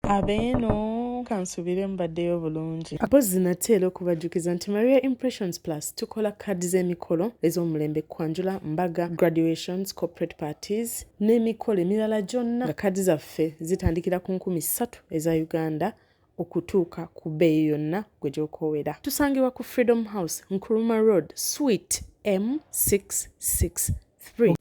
Abeeno kansubire mubaddeyo bulungi. Mpozzi nate era okubajjukiza nti Maria Impressions Plus tukola kaadi z'emikolo ez'omulembe, kwanjula, mbaga, graduations, corporate parties n'emikolo emirala gyonna, nga kaadi zaffe zitandikira ku 3000 eza Uganda okutuuka ku bbeeyi yonna gwe gy'okoowera. Tusangibwa ku Freedom House, Nkrumah Road, Suite M663.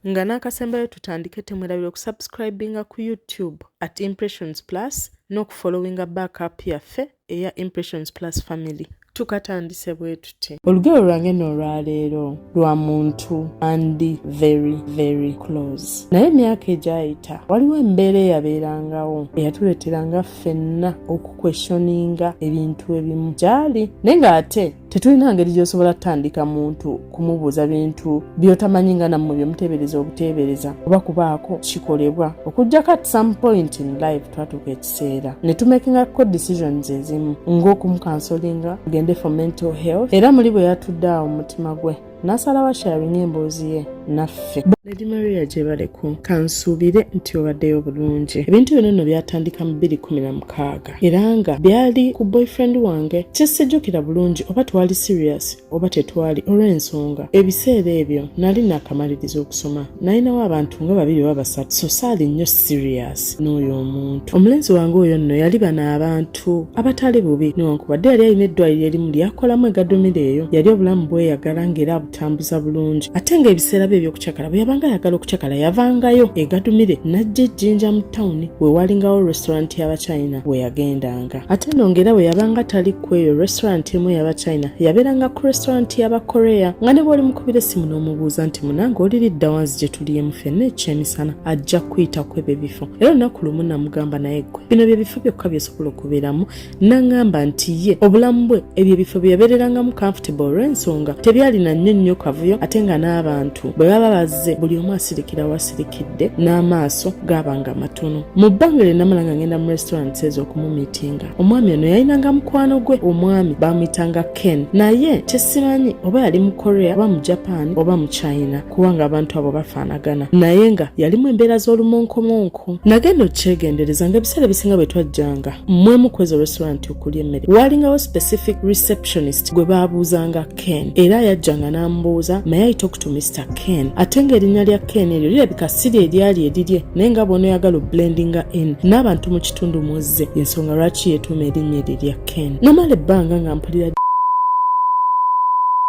Nga n'akasembayo tutandike, temwerabira okusubscribinga ku YouTube @ImpressionsPlus n'okufollowinga backup yaffe eya Impressions Plus Family. Tukatandise bwe tuti. Olugero lwange nno olwaleero lwa muntu andi very very close, naye emyaka egyayita waliwo embeera eyabeerangawo eyatuleeteranga ffenna okuquestioninga ebintu ebimu gyali, naye ng'ate tetulina ngeri gy'osobola kutandika muntu kumubuuza bintu by'otamanyi nga nammwe byemuteebereza obuteebereza oba kubaako kikolebwa okugjako. At some point in life twatuuka ekiseera ne tumakingako decisions ezimu ng'okumucounselinga agende for mental health, era muli bwe yatudde awo mu mutima gwe n'asalawo asharinga emboozi ye naffe. Lady Maria, gyebaleko, kansuubire nti obaddeyo bulungi. Ebintu bino nno byatandika mu 2016 era nga byali ku boyfriend wange. Kyesijjukira bulungi oba twali serious oba tetwali, olw'ensonga ebiseera ebyo nali naakamaliriza okusoma, nalinawo abantu nga babiri oba basatu, so saali nnyo serious n'oyo omuntu. Omulenzi wange oyo nno yali bano abantu abatali bubi, newankubadde yali alina eddwaliro erimu lyakolamu egadumira eyo. Yali obulamu bweyagala ng'era abutambuza bulungi, ate ng'ebiseera bye ebyokucakala bwe yabanga ayagala okucakala yavangayo egadumire n'ajja ejjinja mu tawuni we walingawo restaurant y'Abachina we yagendanga. Ate nno ng'era bwe yabanga tali ku eyo restaurant emu ey'Abachina, yabeeranga ku restaurant y'Abakorea, nga ne bw'oli mukubira essimu n'omubuuza nti, "Munange, oliridda wansi gye tuliyemu ffenna ekyemisana?" ajja kuyita ku ebyo ebifo. Era olunaku lumu namugamba, "Naye ggwe, bino bye bifo byokka byosobola okubeeramu?" Naŋŋamba nti ye obulamu bwe ebyo ebifo bye yabeererangamu comfortable, olw'ensonga tebyalina nnyo nnyo kavuyo, ate nga n'abantu bwe baba bazze buli omu asirikira wasirikidde n'amaaso gaabanga matono. Mu bbanga lye namala nga ngenda mu restaurants ezo okumumiitinga, omwami ono yalinanga mukwano gwe. Omwami bamuyitanga Ken, naye kyesimanyi oba yali mu Korea oba mu Japan oba mu China, kubanga abantu abo bafaanagana, naye nga yalimu embeera z'olumonkomonko. Nagenda okukyegendereza nga ebiseera ebisinga bwe twajjanga mwemu kwezo restaurant okulya emmere, walingawo specific receptionist gwe baabuuzanga Ken, era yajjanga n'amubuuza, "May I talk to Mr Ken?" Ate ng'erinnya lya Ken eryo lirabika si lye eryali erirye, naye nga bw'onoyagala oblendinga in n'abantu mu kitundu mwozze, ensonga lwaki yeetuuma erinnya eryo erya Ken. Namala ebbanga nga mpulira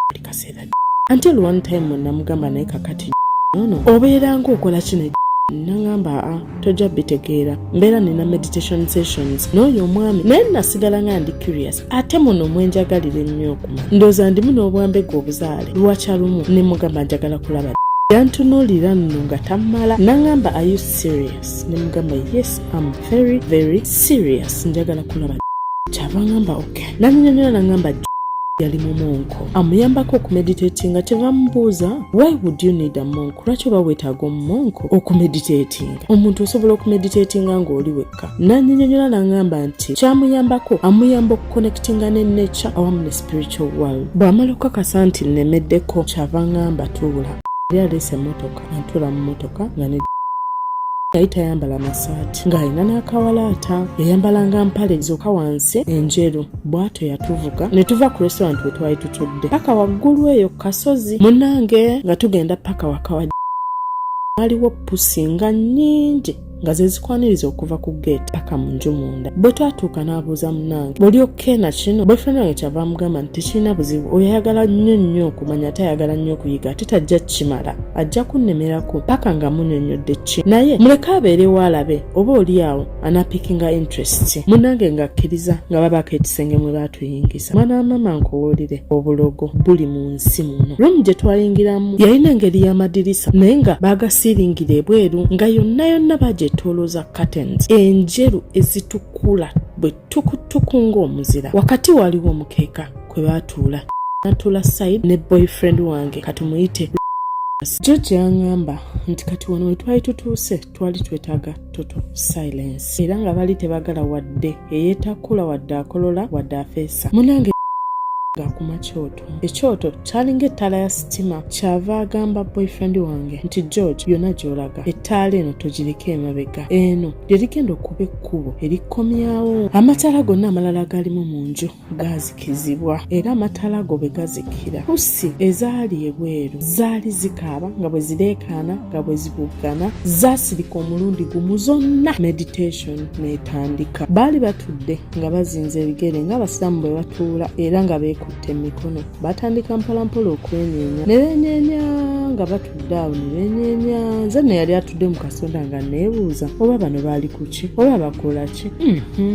buli kaseera, until one time we namugamba, "Naye kakati nono obeera ng'okola kino?" Naŋŋamba, "Aa, tojja bitegeera, mbeera nina meditation sessions n'oyo omwami." Naye nasigala nga ndi curious, ate muno mwenjagalira ennyo okumanya, ndowooza ndimu n'obwambega obuzaale. Lwakyalumu ne mugamba, "Njagala kulaba." Yantunuulira nno nga tammala, naŋŋamba, "Are you serious?" Ne mugamba, "Yes, am very very serious, njagala kulaba." Kyava ŋŋamba, "Okay." Nannyonnyola, naŋŋamba yali mu monk amuyambako okumeditatinga. Kyebamubuuza, "Why would you need a monk? Lwaki oba weetaaga omumonk okumeditatinga? Omuntu osobola okumeditatinga ng'oli wekka." Nannyonnyola, naŋŋamba nti kyamuyambako, amuyamba okuconnectinga ne nature awamu ne spiritual world. Bw'amala okukakasa nti nnemeddeko, kyava ŋŋamba, "Tuula." Yali aleese emmotoka, antuula mu mmotoka nga ne yali tayambala masaati, ng'alina n'akawalaata, yayambalanga mpale zokka wansi enjeru. Bw'atyo yatuvuga ne tuva ku restaurant we twali tutudde paka waggulu eyo ku kasozi. Munnange, nga tugenda paka waka wa, waliwo pusi nga nnyingi nga ze zikwaniriza okuva ku gate paka mu nju munda. Bwe twatuuka n'abuuza, "Munnange, bw'oli okkeena kino?" Boyfriend wange kyava amugamba nti tekirina buzibu, oyo ayagala nnyo nnyo okumanya, ate ayagala nnyo okuyiga, ate tajja kukimala, ajja kunnemerako paka nga munnyonnyodde ki, naye muleke abeerewo alabe oba oli awo anapickinga interest. Munnange ng'akkiriza, nga babaako ekisenge mwe baatuyingiza. Mwana wa mama, nkuwulire, obulogo buli mu nsi muno. Room gye twayingiramu yalina engeri y'amadirisa, naye nga baagasiiringira ebweru, nga yonna yonna bagyetoolooza curtains enjeru ezitukula bwe tukutuku ng'omuzira. Wakati waliwo omukeeka kwe baatuula, natuula side ne boyfriend wange, katumuyite George. Yaŋŋamba nti kati wano we twali tutuuse twali twetaaga total silence, era nga bali tebagala wadde eyeetakula, wadde akolola, wadde afeesa. Munange, Ng'akuma kyoto. Ekyoto kyalinga ettaala ya sitima. Kyava agamba boyfriend wange nti, "George, yonna gy'olaga ettaala eno togireka emabega. Eno lye ligenda okuba ekkubo erikkomyawo." Amataala gonna amalala agalimu mu nju gaazikizibwa, era amataala ago bwe gazikira, pusi ezaali ebweru zaali zikaaba nga bwe zireekaana, nga bwe zibuggana. Zaasirika omulundi gumu zonna. Meditation n'etandika. Baali batudde nga bazinze ebigere ng'abasiraamu bwe batuula, era nga beekutte emikono. Batandika mpolampola okwenyeenya ne beenyeenya nga batudde awo ne beenyeenya. Nze nno yali atudde mu kasonda nga neebuuza oba bano baali ku ki oba bakola ki.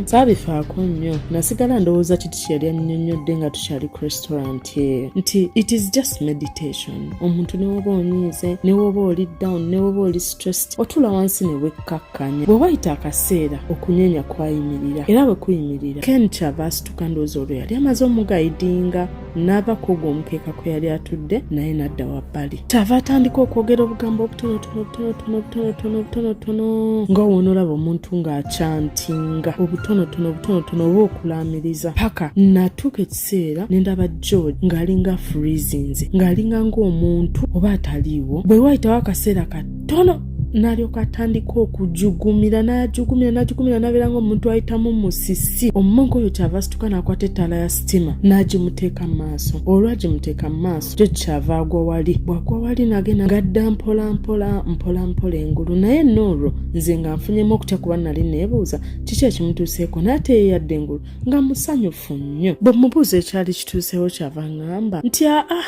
Saabifaako nnyo, nasigala ndowooza kiti kye yali annyonnyodde nga tukyali ku restaurant eyo, nti it is just meditation. Omuntu ne woba onyiize, ne woba oli down, ne woba oli stressed, otuula wansi ne wekkakkanya. Bwe wayita akaseera, okunyeenya kwayimirira, era bwe kuyimirira, Ken kyava asituka. Ndowooza olwo yali amaze omuguidinga, n'ava ku ogwo omukeeka kwe yali atudde, naye n'adda wabbali. Kyava atandika okwogera obugambo obutonotono, obutonotono, obutonotono, obutonotono, nga wonoolaba omuntu ng'achantinga obutonotono, obutonotono, oba okulaamiriza, paka natuuka ekiseera ne ndaba George ng'alinga freezinze, ng'alinga ng'omuntu oba ataliiwo. Bwe wayitawo akaseera katono, n'alyoka atandika okujugumira, n'ajugumira, n'ajugumira, n'abeera ng'omuntu ayitamu musisi. Omumonko oyo kyava asituka n'akwata ettaala ya sitima n'agimuteeka mu maaso. Olwagimuteeka mu maaso, George kyava agwa wali. Bw'agwa wali, n'agenda ng'adda mpola mpola, mpola mpola engulu. Naye nno olwo nze nga nfunyemu okutya, kuba nali neebuuza kiki ekimutuuseeko, naye ate ye yadda engulu nga musanyufu nnyo. Bwe mubuuza ekyali kituuseewo, kyava ŋŋamba nti, "Aa,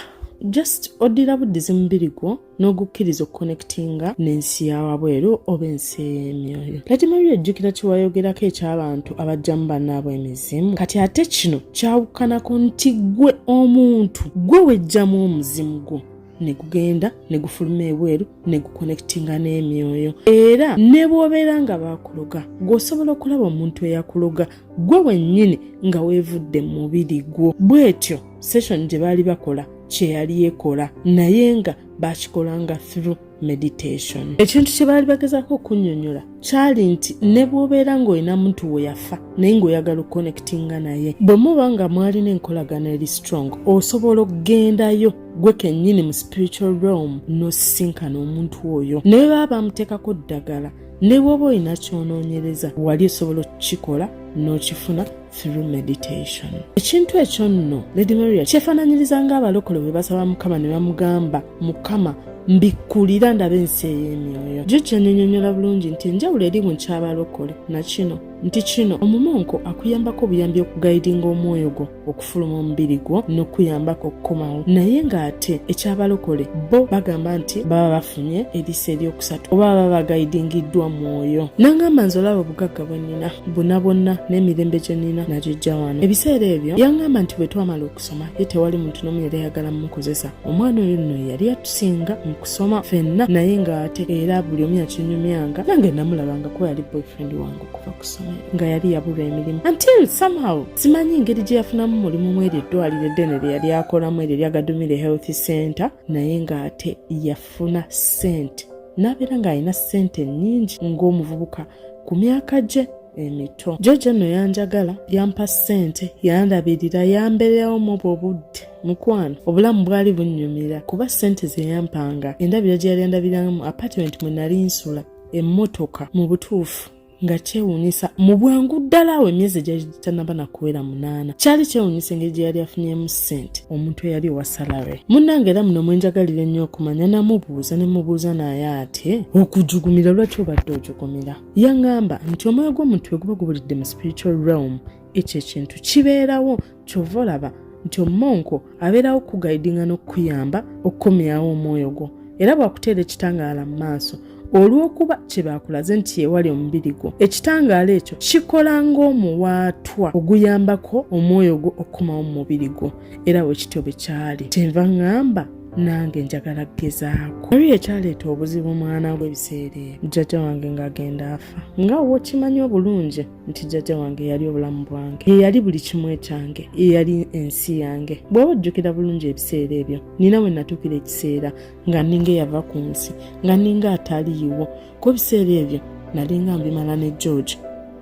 just oddira buddizi mubiri gwo n'ogukkiriza okuconnectinga n'ensi ya wabweru oba ensi ey'emyoyo." Lady Maria, ejjukira kiwayogerako eky'abantu abajjamu bannaabwe emizimu? Kati ate kino kyawukanako nti ggwe omuntu gwe wejjamu omuzimu gwo ne gugenda ne gufuluma ebweru ne guconnectinga n'emyoyo. Era ne bw'obeera nga baakuloga, gw'osobola okulaba omuntu eyakuloga gwe wennyini nga weevudde mu mubiri gwo. Bw'etyo session gye baali bakola kye yali ekola, naye nga bakikolanga through meditation. Ekintu kye baali bagezaako okunnyonnyola kyali nti ne bw'obeera ng'olina muntu we yafa, naye ng'oyagala okuconnectinga naye, bwe muba nga mwalina enkolagana eri strong, osobola okugendayo gwe kennyini mu spiritual realm n'osisinkana omuntu oyo, ne bwe baba bamuteekako ddagala, ne bw'oba olina ky'onoonyereza, wali osobola okukikola n'okifuna through meditation. Ekintu ekyo nno, Lady Maria, kyefaananyiriza ng'abalokole bwe basaba Mukama ne bamugamba, "Mukama, mbikkulira ndaba ensi ey'emyoyo." Jjajja nnyonnyola bulungi nti enjawulo eri mu kyabalokole na kino nti kino omumonko akuyambako obuyambi okuguidinga omwoyo gwo okufuluma omubiri gwo n'okuyambako okukomawo, naye ng'ate ekyabalokole bo bagamba nti baba bafunye eriiso eryokusatu oba baba baguidingiddwa mwoyo. Nangamba, "Nze olaba obugagga bwe nnina bonna bwonna n'emirembe gye nnina nagijja wano." Ebiseera ebyo yaŋŋamba nti bwe twamala okusoma, ye tewali muntu n'omu yali ayagala mumukozesa. Omwana oyo nno yali atusinga mu kusoma ffenna, naye ng'ate era buli omu yakinyumyanga. Nange namulabanga kuba yali boyfriend wange okuva ku ssomero, nga yali yabulwa emirimu until somehow, simanyi ngeri gye yafunamu mulimu mu eryo eddwaliro eddene lye yali akolamu, eryo eryagadumire Health Center, naye ng'ate yafuna ssente n'abeera ng'alina ssente nnyingi ng'omuvubuka ku myaka gye emito. George nno yanjagala, yampa ssente, yandabirira, yambeererawo mu obwo obudde. Mukwano, obulamu bwali bunnyumira kuba ssente ze yampanga, endabira gye yali andabiramu, apartment mwe nali nsula, emmotoka, mu butuufu nga kyewuunyisa mu bwangu ddala awo emyezi egyali gitanaba nakuwera 8. Kyali kyewuunyisa engeri gye yali afunyemu ssente, omuntu eyali owa salary. Munnange, era muno mwenjagalira ennyo okumanya, namubuuza ne mubuuza, naye ate okujugumira lwaki obadde ojugumira? Yaŋŋamba nti omwoyo gw'omuntu bwe guba gubulidde mu spiritual realm, ekyo ekintu kibeerawo. Kyova olaba nti omumonko abeerawo okuguidinga n'okukuyamba okukomyawo omwoyo gwo, era bw'akuteera ekitangaala mu maaso, olw'okuba kye baakulaze nti yewali omubiri gwo, ekitangaala ekyo kikola ng'omuwaatwa oguyambako omwoyo gwo okukomawo mu mubiri gwo. Era bwe kityo bwe kyali. Kyenva ŋŋamba nange njagala kugezaako. Wali ekyaleeta obuzibu, mwana gw'ebiseera ebyo jjajja wange ng'agenda afa, nga wokimanyi obulungi nti jjajja wange yali obulamu bwange, ye yali buli kimu ekyange, ye yali ensi yange. Bw'oba ojjukira bulungi ebiseera ebyo, nina we natuukira ekiseera nga nninga eyava ku nsi, nga nninga ataliiwo, ku ebiseera ebyo nalinga mbimala ne George.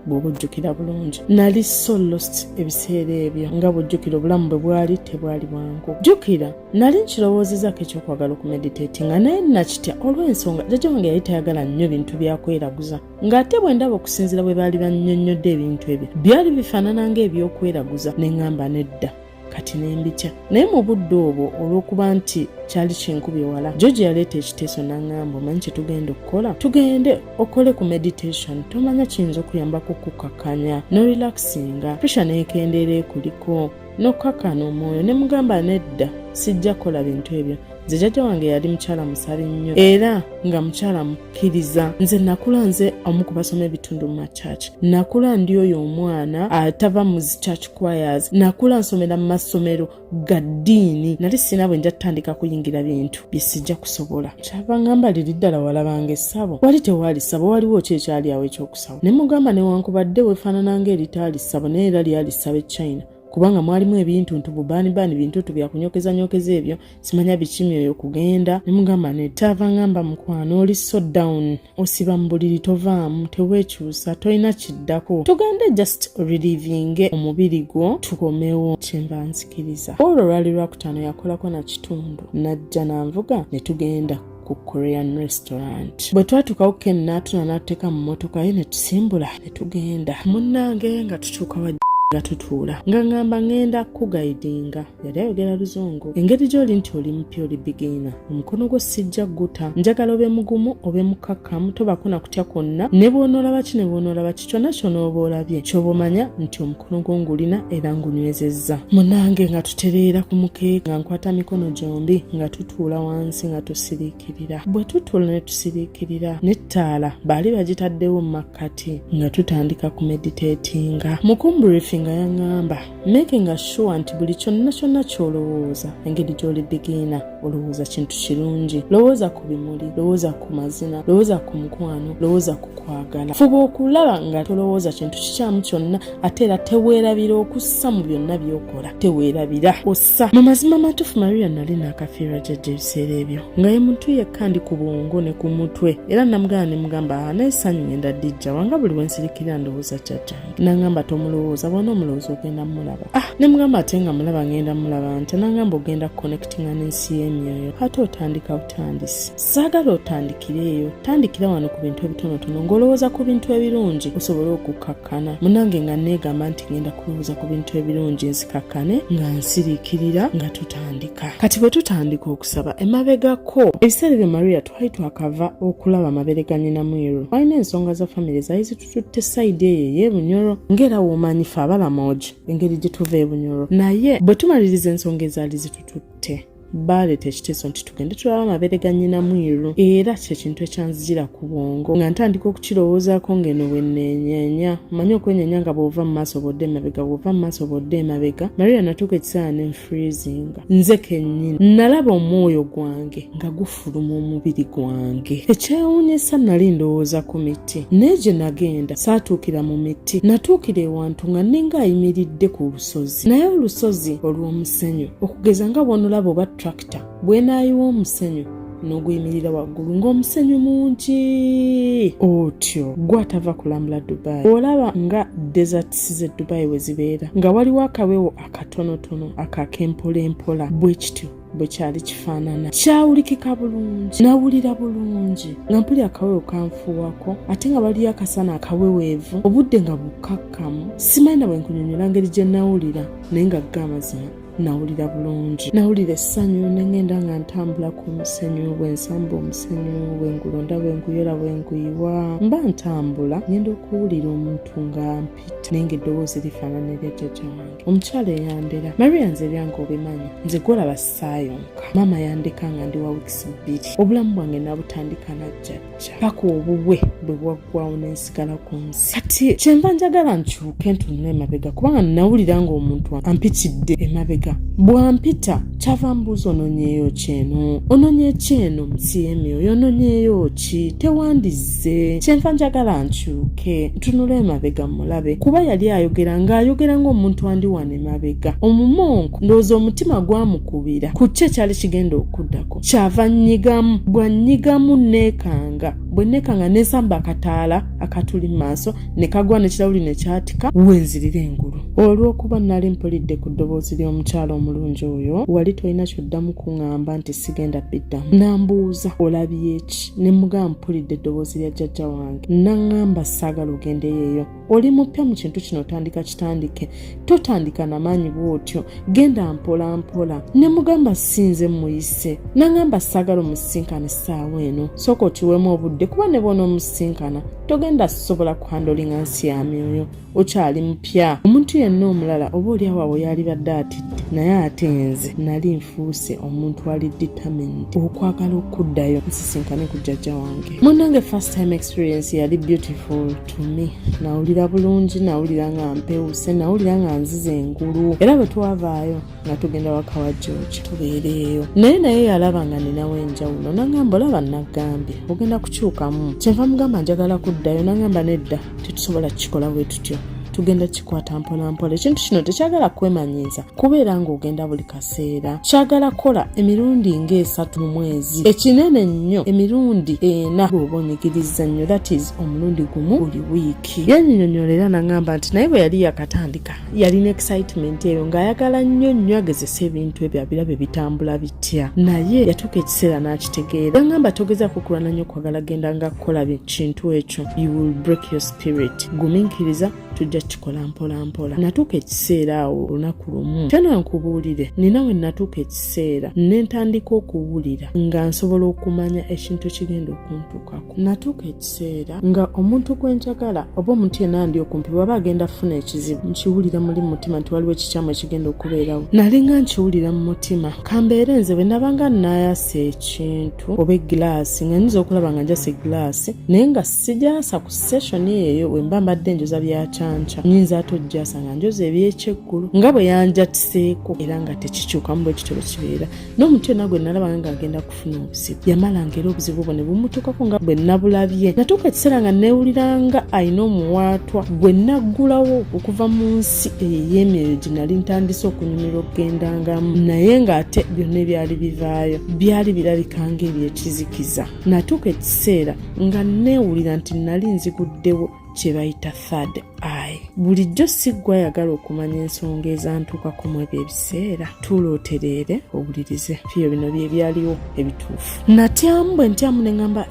Bw'oba ojjukira bulungi, nali so lost ebiseera ebyo. Nga bw'ojjukira, obulamu bwe bwali tebwali bwangu. Jjukira nali nkirowoozezako ekyokwagala okumeditatinga, naye nakitya olw'ensonga jjajja wange yali tayagala nnyo bintu byakweraguza, ng'ate bwe ndaba okusinziira bwe baali bannyonnyodde, ebintu ebyo byali bifaanana ng'ebyokweraguza, ne ŋŋamba nedda. Kati ne mbitya. Naye mu budde obwo, olw'okuba nti kyali kinkubye wala, George yaleeta ekiteeso n'aŋŋamba, "Omanyi kye tugenda okukola? Tugende okole ku meditation. Tomanya, kiyinza okuyambako okukakkanya n'orelaxinga, pressure n'ekendeera ekuliko n'okukkakkana omwoyo." Ne mugamba, "Nedda, sijja kukola bintu ebyo. Nze jjajja wange yali mukyala musabi nnyo era nga mukyala mukkiriza. Nze nakula nze omu ku basoma ebitundu mu machurch. Nakula ndi oyo omwana atava mu zi church choirs. Nakula nsomera mu masomero ga ddiini. Nali sina bwe nja tutandika kuyingira bintu bye sijja kusobola." Kyava ngamba, "Liri ddala walabanga essabo? Wali tewaali ssabo? Waliwo ki ekyali awo ekyokusaba?" Ne mugamba, "Newankubadde weefaanana ng'eritaali ssabo, naye era lyali ssabo e China, kubanga mwalimu ebintuntu, bubaanibaani, bintuntu byakunyokezanyokeza ebyo, simanya biki, myoyo kugenda." Ne mugamba ne taava ngamba, "Mukwano, oli so down, osiba mu buliri, tovaamu, teweekyusa, tolina kiddako. Tugende just relivinge omubiri gwo, tukomewo." Kyenva nzikiriza. Olwo lwali Lwakutaano, yakolako na kitundu, najja nanvuga ne tugenda ku Korean restaurant. Bwe twatuukawo, Ken n'atuna n'atuteeka mu mmotoka ye ne tusimbula ne tugenda. Munnange, nga tutuuka wa nga tutuula, nga ŋŋamba, "Ŋŋenda kuguidinga." Yali ayogera Luzungu. "Engeri gy'oli nti oli mupya, oli beginner, omukono gwo sijja guta. Njagala obe mugumu, obe mukkakkamu, tobaako na kutya kwonna. Ne bw'onoolaba ki, ne bw'onoolaba ki, kyonna ky'onooba olabye, ky'oba omanya nti omukono gwo ngulina era ngunywezezza." Munange, nga tutereera ku mukeeka, nga nkwata mikono gyombi, nga tutuula wansi, nga tusiriikirira. Bwe tutuula ne tusiriikirira, n'ettaala baali bagitaddewo mu makkati, nga tutandika ku meditatinga. Mu kumbriefinga yaŋŋamba, "Making sure nti buli kyonna kyonna ky'olowooza, engeri gy'oli beginner, olowooza kintu kirungi. Lowooza ku bimuli, lowooza ku mazina, lowooza ku mukwano, lowooza ku kwagala. Fuba okulaba nga tolowooza kintu kikyamu kyonna. Ate era teweerabira okussa mu byonna by'okola, teweerabira ossa." Mu mazima matuufu, Maria, nali naakafiirwa jjajja ebiseera ebyo, nga ye muntu yekka ndi ku bwongo ne ku mutwe. Era namugamba ne mugamba, "Naye essanyu ngenda dijja wanga? Buli wensirikira ndowooza jjajjange." Nangamba, "Tomulowooza, bwona omulowooza ogenda mulaba." Ah, ne mugamba, "Ate nga mulaba ngenda mulaba nti?" Nangamba, "Ogenda kuconnectinga n'ensi y'emyoyo. Ate otandika butandisi, saagala otandikire eyo. Tandikira wano ku bintu ebitonotono, ng'olowooza ku bintu ebirungi osobole okukkakkana." Munange, nga neegamba nti ngenda kulowooza ku bintu ebirungi nzikakkane, nga nsiriikirira, nga tutandika. Kati bwe tutandika okusaba, emabegako ebiseera ebyo, Maria, twali twakava okulaba amabeere ga nnyina mwiru. Walina ensonga za famire zaali zitututte side eyo ey'ebunyoro, ng'era woomanyi fe Abalamogi engeri gye tuva ebunyoro. Naye bwe tumaliriza ensonga ezaali zitututte, baaleeta ekiteeso nti tugende tulabe amabeere ga nnyina mwiru. Era kyekintu ekyanzijira ku bwongo nga ntandika okukirowoozaako, ng'eno bwe nneenyeenya, omanyi okwenyeenya nga bw'ova mu maaso bw'odda emabega, bw'ova mu maaso bw'odda emabega. Maria, natuuka ekiseera ne nfreezinga nze kennyini. Nalaba omwoyo gwange nga gufuluma omubiri gwange. Ekyewuunyisa, nali ndowooza ku miti, naye gye nagenda saatuukira mu miti. Natuukira ewantu nga nninga ayimiridde ku lusozi, naye olusozi olw'omusenyu, okugeza nga bw'onolaba oba tractor bw'enaayiwa omusenyu n'oguyimirira waggulu, ng'omusenyu mungi otyo. Gwatava kulambula Dubai, olaba nga deserts ze Dubai we zibeera, nga waliwo akawewo akatonotono akakempola empola, bwe kityo bwe kyali kifaanana. Kyawulikika bulungi, nawulira bulungi nga mpulira akawewo kanfuuwako, ate nga waliyo akasana akaweweevu, obudde nga bukkakkamu. Simanyi na bwe nkunyonyola ngeri gye nawulira, naye nga ga amazima nawulira bulungi, nawulira essanyu. Neŋŋenda nga ntambula ku musenyu, bwe nsamba omusenyu, bwe ngulonda, bwe nguyola, bwe nguyiwa, mba ntambula, ngenda okuwulira omuntu nga mpita, naye nga eddoboozi lifaanana erya jjajja wange omukyala eyandera. Maria, nze ebyange obimanyi, nze gwolaba saayonka. Maama yandeka nga ndi wa weeks 2. Obulamu bwange nabutandika na jjajja paka obubwe bwe bwaggwawo n'ensigala ku nsi. Kati kyenva njagala nkyuke ntunule emabega, kubanga nawulira ng'omuntu ampitidde emabega. Bw'ampita, kyava mbuuza, "Ononyeeyo kyeno? Ononye kyeno nsi y'emyoyo? Ononyeeyo ki? Tewandizze." Kyenva njagala nkyuke ntunule emabega mulabe, kuba yali ayogera ng'ayogera ng'omuntu andi wano emabega, omumonko. Ndowooza omutima gwamukubira ku ki ekyali kigenda okuddako. Kyava nnyigamu. Bwannyigamu, neekanga. Bwe neekanga, nensamba akataala. Akatuli mu maaso ne kagwa nekirawuli ne kyatika wenzirira engulu. Olw'okuba nali mpulidde ku ddoboozi ly'omukyala omulungi oyo, wali tolina kyoddamu kuŋŋamba nti sigenda biddamu. Nambuuza, "Olabye ki?" Ne mugamba, "Mpulidde eddoboozi lya jjajja wange." Naŋŋamba, "Saagala ogendeyo eyo, oli mupya mu kintu kino, otandika kitandike, totandika namaanyi bw'otyo, genda mpola mpola." Ne mugamba, "Sinze muyise." Naŋŋamba, "Saagala omusisinkana essaawa eno, sooka okiweemu obudde, kuba ne bwona omusisinkana togenda sobola kuhandlinga nsi ya myoyo, okyali mupya." Omuntu yenna omulala oba oli awo yalibadde atidde, naye ate nze nali nfuuse omuntu ali determined okwagala okuddayo nsisinkane ku jjajja wange. Munnange, first time experience yali beautiful to me. Nawulira bulungi, nawulira nga mpewuse, nawulira nga nzize engulu. Era bwe twavaayo nga tugenda waka wa George tubeereeyo naye yalaba nga ninawo enjawulo, nangamba, "Olaba, naggambye ogenda kukyukamu." Kyenva mugamba, "Njagala kuddayo." Nangamba, "Nedda, tetusobola kukikola bwe tutyo, tugenda kikwata mpolampola. Ekintu kino tekyagala kwemanyiiza kubeera ng'ogenda buli kaseera, kyagala kukola emirundi ng'esatu mu mwezi, ekinene nnyo emirundi 4 bw'oba onyigiriza nnyo, that is omulundi gumu buli wiiki." Yanyinyonyola era naŋŋamba nti naye bwe yali yakatandika yalina excitement eyo, ng'ayagala nnyo nnyo agezesa ebintu ebyo abirabe bitambula bitya, naye yatuuka ekiseera n'akitegeera. Yaŋŋamba, "Togezaako kulwana nnyo kwagala genda nga kukola kintu ekyo, you will break your spirit, gumiikiriza, tujja kukikola mpola mpola." Natuuka ekiseera awo olunaku lumu, tena nkubuulire, nina we natuuka ekiseera ne ntandika okuwulira nga nsobola okumanya ekintu ekigenda okuntuukako. Natuuka ekiseera nga omuntu gwe njagala oba omuntu yenna ndi okumpi bw'aba agenda kufuna ekizibu, nkiwulira muli mu mutima nti waliwo ekikyamu ekigenda okubeerawo. Nalinga nkiwulira mu mutima. Kambeere nze bwe nabanga naayasa ekintu oba egilaasi, nga nyinza okulaba nga njasa egilaasi naye nga sijasa ku session eyo. Bwe mba mbadde njoza byakyanca, nyinza ate ojjasa nga njoza ebyekyeggulu nga bwe yanjatiseeko, era nga tekikyukamu. Bwe kityo bwe kibeera n'omuntu yenna gwe nalabanga ng'agenda kufuna obuzibu, yamalanga era obuzibu bwo ne bumutuukako nga bwe nabulabye. Natuuka ekiseera nga neewuliranga alina omuwaatwa gwe naggulawo okuva mu nsi eyo ey'emyoyo gye nali ntandise okunyumirwa okugendangamu, naye ng'ate byonna ebyali bivaayo byali birabika ng'ebyekizikiza. Natuuka ekiseera nga neewulira nti nali nziguddewo kye bayita third eye. Bulijjo si ggwe ayagala okumanya ensonga ezantuukako mu ebyo ebiseera? Tuula otereere owulirize fiyo, bino bye byaliwo ebituufu. Natyamu, bwe ntyamu ne ŋŋamba,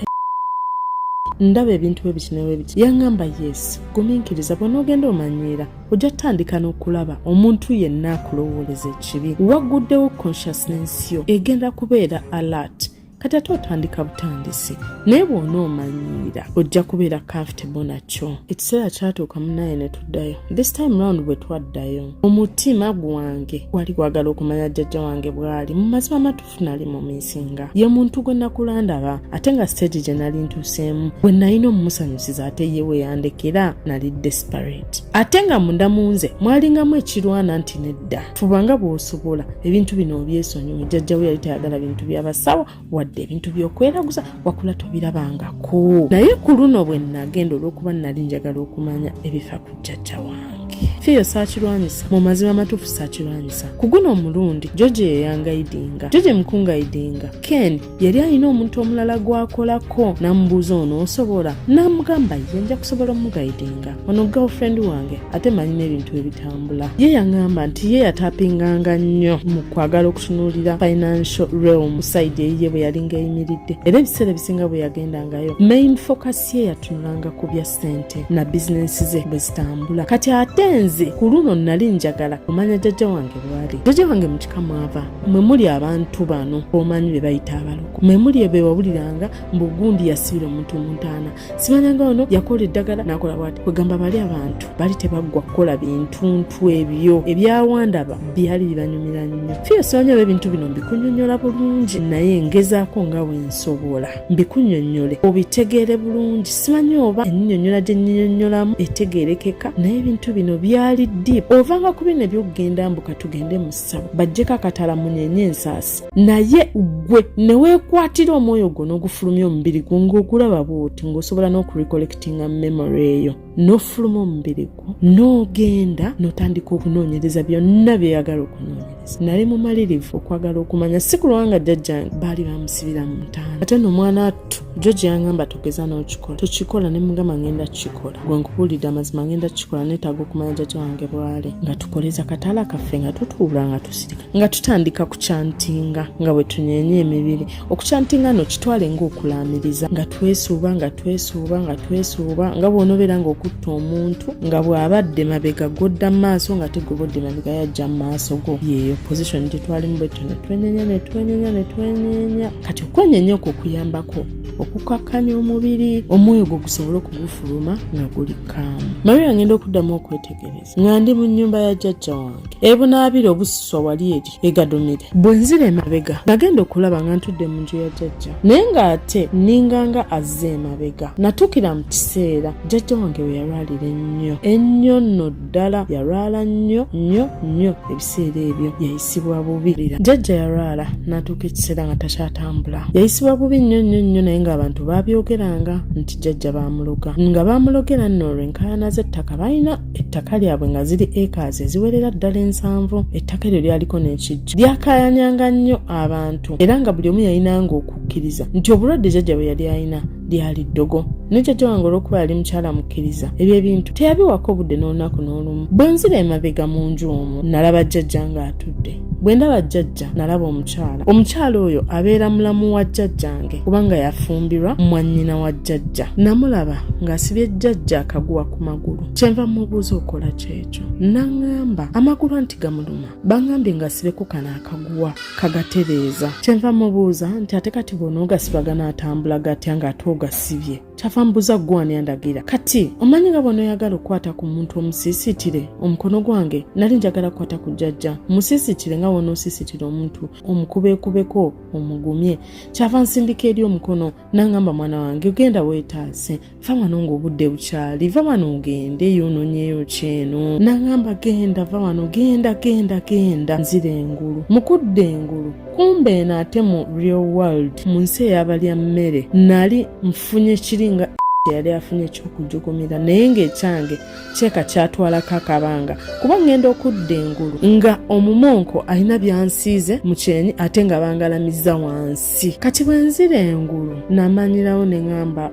"Ndaba ebintu bwe biti ne biti." Yaŋŋamba, "Yes, gumiikiriza, bw'onoogenda omanyiira ojja tutandika n'okulaba omuntu yenna akulowooleza ekibi. Wagguddewo consciousness yo, egenda kubeera alert. Kati ate otandika butandisi, naye bw'onoomanyiira ojja kubeera comfortable nakyo." Ekiseera kyatuuka munaye ne tuddayo. This time round bwe twaddayo, omutima gwange gwali gwagala okumanya jjajja wange bw'ali. Mu mazima amatuufu nali mu missinga ye muntu gwe nakula ndaba, ate nga stage gye nali ntuuseemu bwe nalina omumusanyusiza, ate ye we yandekera nali desperate, ate nga munda mu nze mwalingamu ekirwana nti nedda, fubanga bw'osobola ebintu bino obyesonyiwe. Jjajja we yali tayagala bintu by'abasawo wadde ebintu by'okweraguza, wakula tobirabangako. Naye ku luno bwe nagenda, olw'okuba nali njagala okumanya ebifa ku jjajja wange, fiyo saakirwanyisa. Mu mazima amatuufu saakirwanyisa. Ku guno omulundi George yeyanguidinga. George mukunguidinga, Ken yali alina omuntu omulala gw'akolako. Namubuuza, "Ono osobola?" Namugamba, "Ye nja kusobola omuguidinga, ono girlfriend wange, ate manyi n'ebintu ebitambula." Ye yaŋŋamba nti ye yatappinganga nnyo mu kwagala okutunuulira financial realm side eyiye bwe yalinga eyimiridde, era ebiseera ebisinga bwe yagendangayo main focus ye yatunulanga ku bya ssente na bizinensi ze bwe zitambula. Kati ate nze ku luno nali njagala kumanya jjajja wange bwali. Jjajja wange mu kika mwava mwe muli abantu bano omanyi be bayita abalogo, mwe muli be wawuliranga mbu gundi yasibira omuntu mu ntaana, simanyanga ono yakola eddagala nakola bwati. Kwegamba bali abantu bali tebaggwa kukola bintuntu ebyo ebyawandaba byali bibanyumira nnyo. Fiyo simanyi oba ebintu bino mbikunyonnyola bulungi, naye ngezaako nga bwe nsobola mbikunyonnyole obitegeere bulungi. Simanyi oba ennyonnyola gye nnyonnyolamu etegeerekeka, naye ebintu bino byali deep. Ovanga ku bino ebyokugenda mbuka tugende mu ssabo bajjeko akatala munyenye ensaasi, naye gwe ne weekwatira omwoyo gwo n'ogufulumya omubiri gwo ng'ogulaba bw'oti, ng'osobola n'okurecollectinga memory eyo. N'ofuluma omubiri gwo n'ogenda n'otandika okunoonyereza byonna byeyagala okunoonyereza. Nali mumalirivu okwagala okumanya, si kulwanga jjajjange baali bamusibira mu ntaana. Ate no omwana attu George yangamba, "Togeza n'okikola, tokikola." Ne mugamba, "Ngenda kukikola. Gwe nkubuulidde amazima, ngenda kukikola. Neetaaga okumanya jjajja wange bw'ali." Nga tukoleza kataala kaffe, nga tutuula, nga tusirika, nga tutandika kuchantinga nga bwe tunyeenya emibiri. Okuchantinga no kitwale ng'okulaamiriza, nga twesuuba, nga twesuuba, nga twesuuba, nga bw'onobeera ng'okutta omuntu, nga bw'abadde mabega godda mu maaso, nga tegobodde mabega, yajja mu maaso go. Yeeyo position gye twalimu bwetyo, ne twenyenya, ne twenyenya, ne twenyenya. Kati okwenyenya okwo okuyambako okukakkanya omubiri, omwoyo gwo gusobole okugufuluma nga guli kaamu. Maria, ngenda okuddamu okwetegereza nga ndi mu nnyumba ya jjajja wange ebunaabira obususwa wali eri egadumire. Bwe nzira emabega, nagenda okulaba nga ntudde mu nju ya jjajja, naye ng'ate ninganga azze emabega. Natuukira mu kiseera jjajja wange we yalwalira ennyo ennyo nno ddala. Yalwala nnyo nnyo nnyo. Ebiseera ebyo yayisibwa bubi. Jjajja yalwala n'atuuka ekiseera nga takyatambula. Yayisibwa bubi nnyo nnyo nnyo, naye ng'abantu baabyogeranga nti jjajja baamuloga, nga baamulogera nno olw'enkaayana z'ettaka. Balina ettaka lyabwe nga ziri acres eziwerera ddala 70. Ettaka eryo lyaliko n'ekijja, lyakaayanyanga nnyo abantu, era nga buli omu yalinanga okukkiriza nti obulwadde jjajja bwe yali alina lyali ddogo. Ne jjajja wange, olw'okuba yali mukyala mukkiriza, ebyo ebintu teyabiwako obudde n'olunaku n'olumu. Bwe nzira emabega mu nju omwo, nalaba jjajja ng'atudde. Bwe ndaba jjajja, nalaba omukyala. Omukyala oyo abeera mulamu wa jjajjange, kubanga yafumbirwa mwannyina wa jjajja. Namulaba ng'asibye jjajja akaguwa ku magulu. Kyenva mubuuza, "Okola kyekyo?" Naŋŋamba amagulu anti gamuluma, baŋŋambye ng'asibeko kano akaguwa kagatereeza. Kyenva mubuuza nti, "Ate kati bw'onoogasiba ganaatambula gatya ng'ate ogasibye?" Kyava mbuuza, "Ggwe ani andagira?" Kati omanyi nga bw'onooyagala okukwata ku muntu omusiisiitire omukono gwange, nali njagala kukwata ku jjajja musiisiitire nga bw'onoosiisitira omuntu, omukubeekubeko, omugumye. Kyava nsindika eri omukono. Nangamba, "Mwana wange, genda weetaase, va wano ng'obudde bukyali, va wano ogende yoononyeeyo kyeno." Nangamba, "Genda, va wano, genda, genda, genda." Nzira engulu. Mu kudda engulu, kumbe eno ate mu real world, mu nsi ey'abalya mmere, nali nfunye kiringa yali afunye ekyokujugumira, naye ng'ekyange kyeka kyatwalako akabanga, kuba ŋŋenda okudda engulu nga omumonko alina byansiize mu kyenyi, ate nga bangalamiza wansi. Kati bwe nzira engulu, namanyirawo ne ŋŋamba,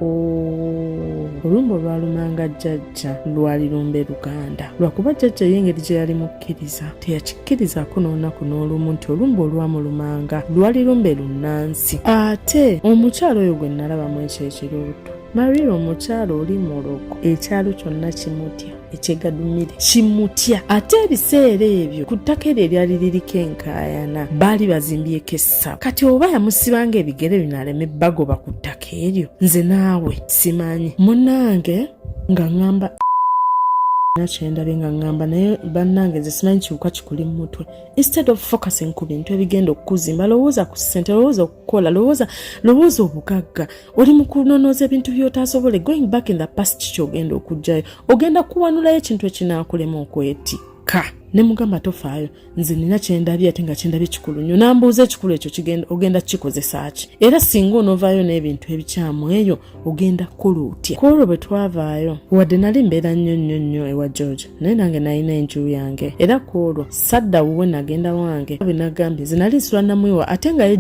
olumbe olwalumanga jjajja lwali lumbe luganda, lwakuba jjajja ye engeri gye yali mukkiriza teyakikkirizaako n'olunaku n'olumu nti olumbe olwamulumanga lwali lumbe lunnansi. Ate omukyalo oyo gwe nalabamu ekyo ekirooto, Maria, omukyalo oli mulogo, ekyalo kyonna kimutya, ekyegadumire kimutya. Ate ebiseera ebyo ku ttaka eryo eryali liriko enkaayana baali bazimbyeko essabo. Kati oba yamusibanga ebigere bino aleme bagoba ku ttaka eryo, nze naawe simanyi. Munnange, nga ŋŋamba nakyendabye, nga ŋŋamba, naye bannange, nze simanyi kiwuka kikuli mu mutwe. Instead of focusing ku bintu ebigenda okukuzimba, lowooza ku ssente, lowooza okukola, lowooza obugagga. Oli mu kunonooza ebintu by'otaasobole. Going back in the past, kyogenda okugjayo, ogenda kuwanulayo ekintu ekinaakulema okwetikka. Ne mugamba, "Tofaayo, nze nina kyendabye, ate nga kyendabye kikulu nnyo." Nambuuza, "Ekikulu ekyo kigenda ogenda kukikozesa ki? Era singa onoovaayo n'ebintu ebikyamu eyo, ogenda kukola otya?" Ku olwo bwe twavaayo, wadde nali mbeera nnyo nnyo nnyo ewa George, naye nange nalina enju yange. Era ku olwo sadda wuwe, nagenda wange. Bwe nagambye, nze nali nsula Namwiwa, ate nga ye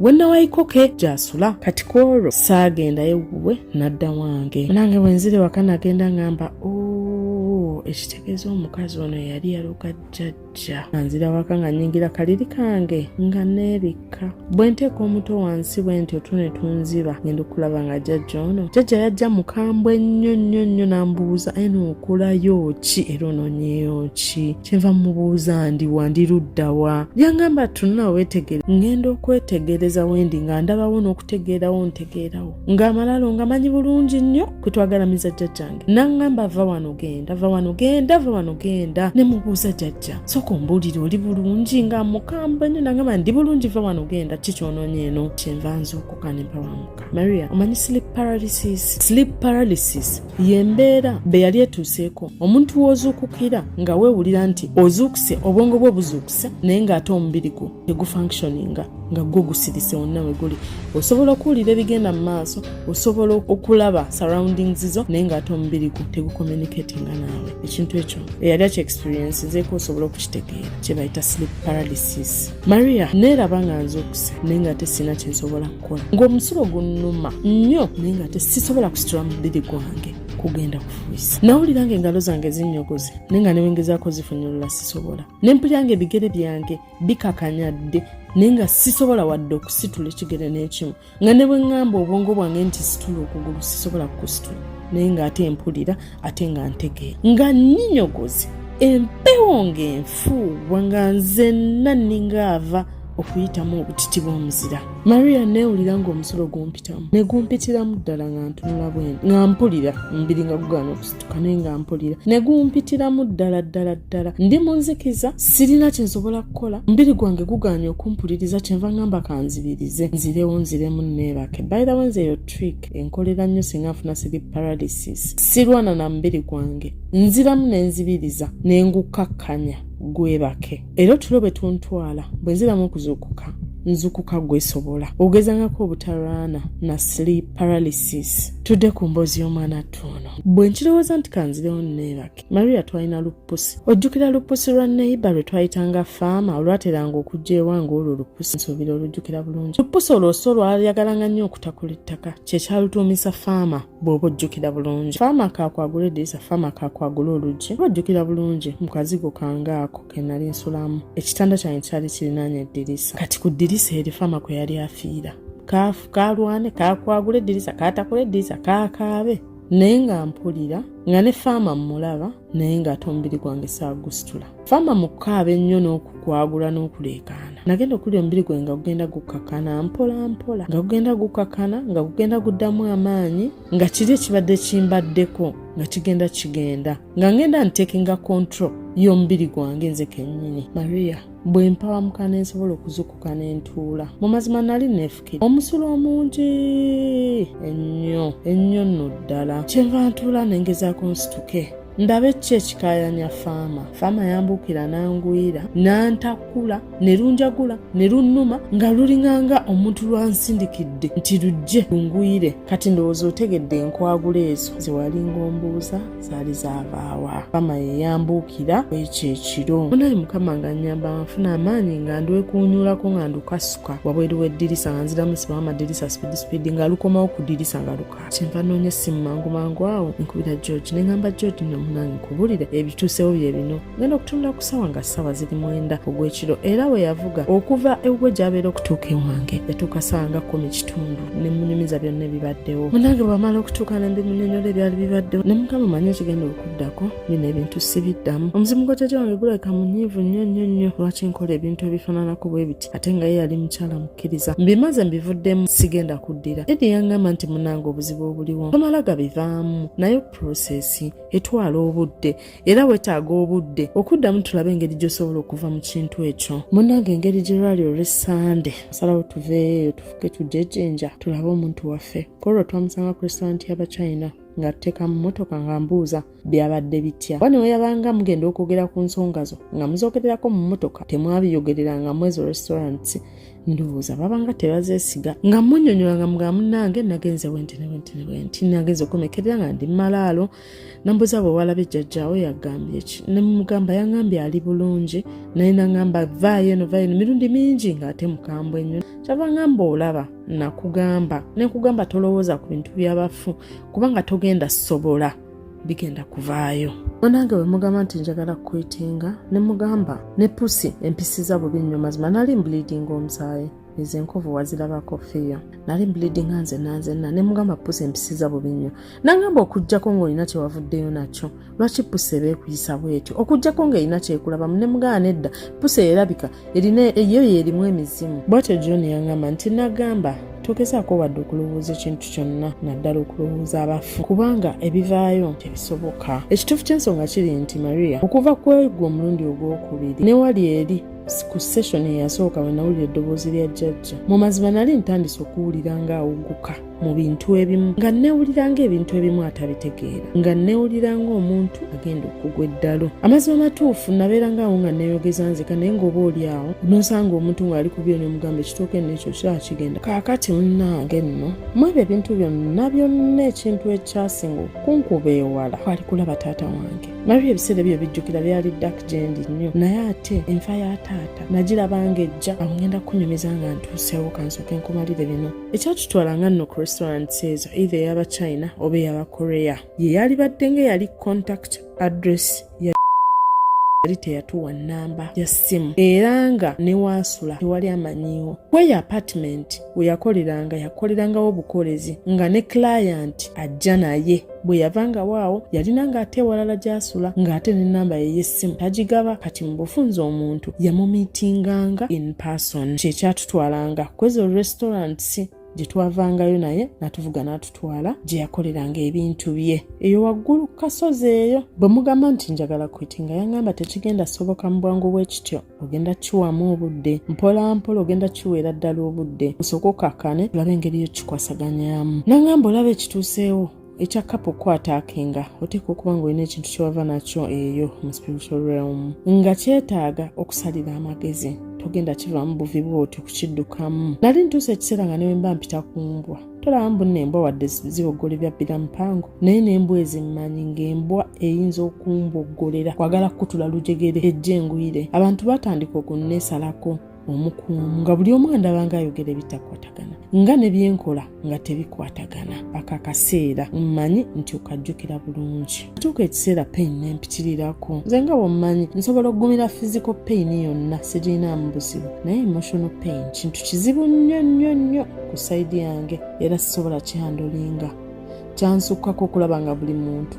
we nawayikoke gy'asula. Kati ku olwo saagendayo wuwe, nadda wange. Nange bwe nzire waka, nagenda ngamba, "O, ekitegeeza omukazi ono yali yaloga jjajja." Nzira waka, nga nnyingira kaliri kange, nga neebikka. Bwe nteeka omutwe wansi bwe nti, otu ne tunziba. Ngenda okulaba nga jjajja ono, jjajja yajja mukambwe nnyo nnyo nnyo. N'ambuuza, "Eno okolayo ki era onoonyeyo ki?" Kyenva mubuuza, "Ndiwa? Ndi luddawa?" Yangamba, "Tunula weetegere." Ngenda okwetegereza wendi, nga ndabawo n'okutegeerawo, ntegeerawo ng'amalalo nga manyi bulungi nnyo kwe twagalamiza jjajjange. Naŋŋamba, "Va wano genda, va wano genda, va wano genda." Ne mubuuza, "Jjajja, sooka ombuulire, oli bulungi?" Nga mukambwe nnyo. Nangamba, "Ndi bulungi, va wano genda, ki kyonoonya eno?" Kyenva nzuukuka ne mpawamuka. Maria, omanyi sleep paralysis? Sleep paralysis yembeera be yali etuuseeko omuntu w'ozuukukira nga weewulira nti ozuukuse, obwongo bwe buzuukuse, naye ng'ate omubiri gwo tegufunctioninga. Nga gwo gusirise wonna we guli, osobola okuwulira ebigenda mu maaso, osobola okulaba surroundings zo, naye ng'ate omubiri gwo tegucommunicatinga naawe. Ekintu ekyo eyali akyexperience nzeeko osobola okukitegeera, kye bayita sleep paralysis. Maria, neeraba nga nzuukuse, naye nga ate sirina kyensobola kukola, ng'omusulo gunnuma nnyo, naye nga ate sisobola kusitula mubiri gwange kugenda kufuuyisa. Nawulira nga engalo zange zinnyogoze, naye nga newengezaako zifunyulula sisobola. Ne mpulira nga ebigere byange bikakanyadde, naye nga sisobola wadde okusitula ekigere n'ekimu, nga ne bwe ŋŋamba obwongo bwange nti situla okugulu, sisobola kukusitula, naye ng'ate mpulira ate nga ntegeera nga nnyinyogoze, empewo ng'enfuuwa, nga nzenna nninga ava okuyitamu obutiti bw'omuzira. Maria, neewulira ng'omusulo gumpitamu ne gumpitiramu ddala, nga ntunula bwendi nga mpulira omubiri nga gugaana okusituka, naye nga mpulira ne gumpitiramu ddala ddala ddala. Ndi mu nzikiza, sirina kye nsobola kukola, omubiri gwange gugaanye okumpuliriza. Kyenva ngamba kanzibirize, nzirewo, nziremu neebake. By the way, nze eyo trick enkolera nnyo. Singa nfuna sleep paralysis, sirwana na mubiri gwange, nziramu ne nzibiriza ne ngukkakkanya gwebake, era otulo bwe tuntwala, bwe nziramu okuzuukuka, nzukuka gwesobola. Ogezangako obutalwana na sleep paralysis. Tudde ku mboozi y'omwana attu ono. Bwe nkirowooza nti kanzirewo neebake, Maria, twalina lupusi. Ojjukira lupusi lwa neighbour lwe twayitanga Faama, olwateranga okujja ewange? Olwo lupusi nsuubira olujjukira bulungi. Lupusi olwo so lwayagalanga nnyo okutakula ettaka, kyekyalutuumisa Faama. Bw'oba ojjukira bulungi, Faama kakwagula eddirisa, Faama kakwagula oluggi. Oba ojjukira bulungi, mu kazigo kange ako ke nali nsulamu, ekitanda kyange kyali kirinaanya eddirisa. Kati ku ddirisa eri Faama kwe yali afiira. Kalwane, kakwagula eddirisa, katakula eddirisa, kakaabe, naye nga mpulira nga ne Faama mmulaba, naye ng'ate omubiri gwange saagusitula. Faama mu kukaaba ennyo n'okukwagula n'okuleekaana, nagenda okulya omubiri gwange nga gugenda gukkakana mpola mpola, nga gugenda gukkakana, nga gugenda guddamu amaanyi, nga kiri ekibadde kimbaddeko nga kigenda kigenda, nga ngenda ntakinga control y'omubiri gwange nze kennyini. Maria, bwe mpawamuka ne nsobola okuzukuka ne ntuula, mu mazima nali neefukira omusulo omungi ennyo ennyo nno ddala. Kyenva ntuula ne ngezaako nsituke ndabe ki ekikaayanya Faama. Faama yambuukira n'angwira, n'antakula, ne lunjagula ne lunnuma nga lulinganga omuntu lwansindikidde nti lujje lungwire. Kati ndowooza otegedde enkwagula ezo ze walinga ombuuza zaali zaavaawa. Faama ye yambuukira ekyo ekiro. Munaye Mukama nga nnyamba, nfuna amaanyi nga ndwekuunyulako, nga ndukasuka wabweru w'eddirisa, nga nziramu sibawo amadirisa speed speed, nga lukomawo ku ddirisa nga luka. Kyenva noonya essimu mangu mangu awo, nkubira George ne ŋŋamba, "George, nno munange, nkubulire ebituusewo bye bino." Ngenda okutunula ku ssaawa nga ssaawa ziri 9 ogw'ekiro, era we yavuga okuva ewuwe gy'abeera okutuuka ewange yatuuka ssaawa nga 10:15. Ne munyumiza byonna ebibaddewo. Munange, bwamala okutuuka ne mbimunyonyola ebyali bibaddewo, ne mugamba, "Manyi ekigenda okuddako, bino ebintu sibiddamu. Omuzimu gwa jjajja wange gulabika munyiivu nnyo nnyo nnyo. Lwaki nkola ebintu ebifaananako bwe biti, ate nga ye yali mukyala mukkiriza? Mbimaze, mbivuddemu, sigenda kuddira." Edi yaŋŋamba nti, "Munange, obuzibu obuliwo tomala gabivaamu, naye process etwala obudde, era weetaaga obudde okuddamu tulabe engeri gy'osobola okuva mu kintu ekyo." Munnange, engeri gye lwali olw'Essande, osalawo tuveeyo tufuke tujje tulabe omuntu waffe. Kolwo twamusanga ku restaurant y'Abachina ng'atuteeka mu mmotoka, nga mbuuza byabadde bitya. Oba newe yabanga mugenda okwogera ku nsonga zo, nga muzoogererako mu mmotoka, temwabiyogereranga mu ezo restaurants. Ndowooza babanga tebazeesiga. Nga munnyonnyola, nga mugamba, "Munnange, nagenze bwenti ne bwenti ne bwenti, nagenze okumekerera nga ndi mmalaalo." Nambuuza, "Bwe walabye jjajjaawe yagambye ki?" Ne mugamba, "Yaŋŋambye ali bulungi, naye naŋŋamba vaayo eno, vaayo eno mirundi mingi, ng'ate mukambwe ennyo. Kyava ŋŋamba, olaba nakugamba nekugamba tolowooza ku bintu by'abafu, kubanga togenda sobola, bigenda kuvaayo." Munange, bwe mugamba nti njagala kuquittinga, ne mugamba ne pusi empisiza bubi nnyo. Mazima nali mbleedinga omusaayi, ezo enkovu wazirabako fiyo, nali mbleedinga nze nanzenna. Ne mugamba, "Pusi empisiza bubi nnyo." Nangamba, "Okugjako ng'olina kyewavuddeyo nakyo, lwaki pusi eba ekuyisa bwetyo, okugjako ng'erina kyekulabamu?" Ne mugamba, "Nedda, pusi erabika erina eyo yeerimu emizimu." Bwatyo John yaŋŋamba nti, "Nagamba togezaako wadde okulowooza ekintu kyonna, naddala okulowooza abafu, kubanga ebivaayo tebisoboka." Ekituufu ky'ensonga kiri nti, Maria, okuva kwegwa omulundi ogwokubiri ne wali eri ku session eyasooka we nawulira eddoboozi lya jjajja, mu mazima nali ntandise okuwulira ng'awuguka. Mu bintu ebimu nga nneewulira ng'ebintu ebimu atabitegeera, nga nneewulira ng'omuntu agenda okugwa eddalu. Amazima matuufu, nabeeranga awo nga neeyogeza nzeka, naye ng'oba oli awo n'osanga omuntu ng'ali ku byo n'omugamba ekitooke n'ekyo kyakigenda. Kaakati munnange nno, mu ebyo ebintu byonna byonna, ekintu ekyasinga okunkuba ewala kwali kulaba taata wange. Nabyo ebiseera ebyo bijjukira byali dark gyendi nnyo, naye ate enfa ya taata nagiraba ng'ejja. Awo ngenda kukunyumiza nga ntuuseewo, kansooke nkumalire bino. Ekyatutwala nga nno ku restaurants ezo, either ey'aba China oba ey'aba Korea, ye yalibadde nga eyali contact address yali teyatuwa nnamba ya ssimu, era nga ne waasula tewali amanyiiwo. Kweyo apartment we yakoleranga, yakolerangawo obukolezi nga ne client ajja naye. Bwe yavangawo awo yalina ng'ate ewalala gy'asula, ng'ate n'ennamba ye y'essimu tagigaba. Kati mu bufunze omuntu yamumiitinganga in person. Kyekyatutwalanga kwezo restaurants gye twavangayo, naye n'atuvuga n'atutwala gye yakoleranga ebintu bye eyo waggulu ku kasozi eyo. Bwe mugamba nti njagala quittinga, yaŋŋamba tekigenda soboka mu bwangu bwe kityo, ogenda kiwamu obudde mpola mpola, ogenda kiweera ddala obudde, osooke okakkane tulabe engeri yo kikwasaganyaamu. Naŋŋamba olaba ekituuseewo ekya couple okuattackinga, oteeka okuba ng'olina ekintu kyewava nakyo eyo mu spiritual realm nga kyetaaga okusalira amagezi, togenda kivaamu buvi bwotyo kukiddukamu. Nali ntuusa ekiseera nga ne mba mpita ku mbwa, tolaba mbu nno embwa wadde ziboggole byabbira mpango, naye n'embwa ezimmanyi ng'embwa eyinza okumboggolera kwagala kukutula lujegere ejja engwire. Abantu batandika okunneesalako omukuumu nga buli omu andaba nga ayogera ebitakwatagana, nga ne byenkola nga tebikwatagana, paka akaseera mmanyi nti okajjukira bulungi. Atuuka ekiseera pain nempitirirako. Nze nga bwommanyi nsobola okugumira physical pain yonna, sigirinaamu buzibu, naye emotional pain kintu kizibu nnyo nnyo nnyo ku side yange, era sisobola kihandlinga. Kyansukkako okulaba nga buli muntu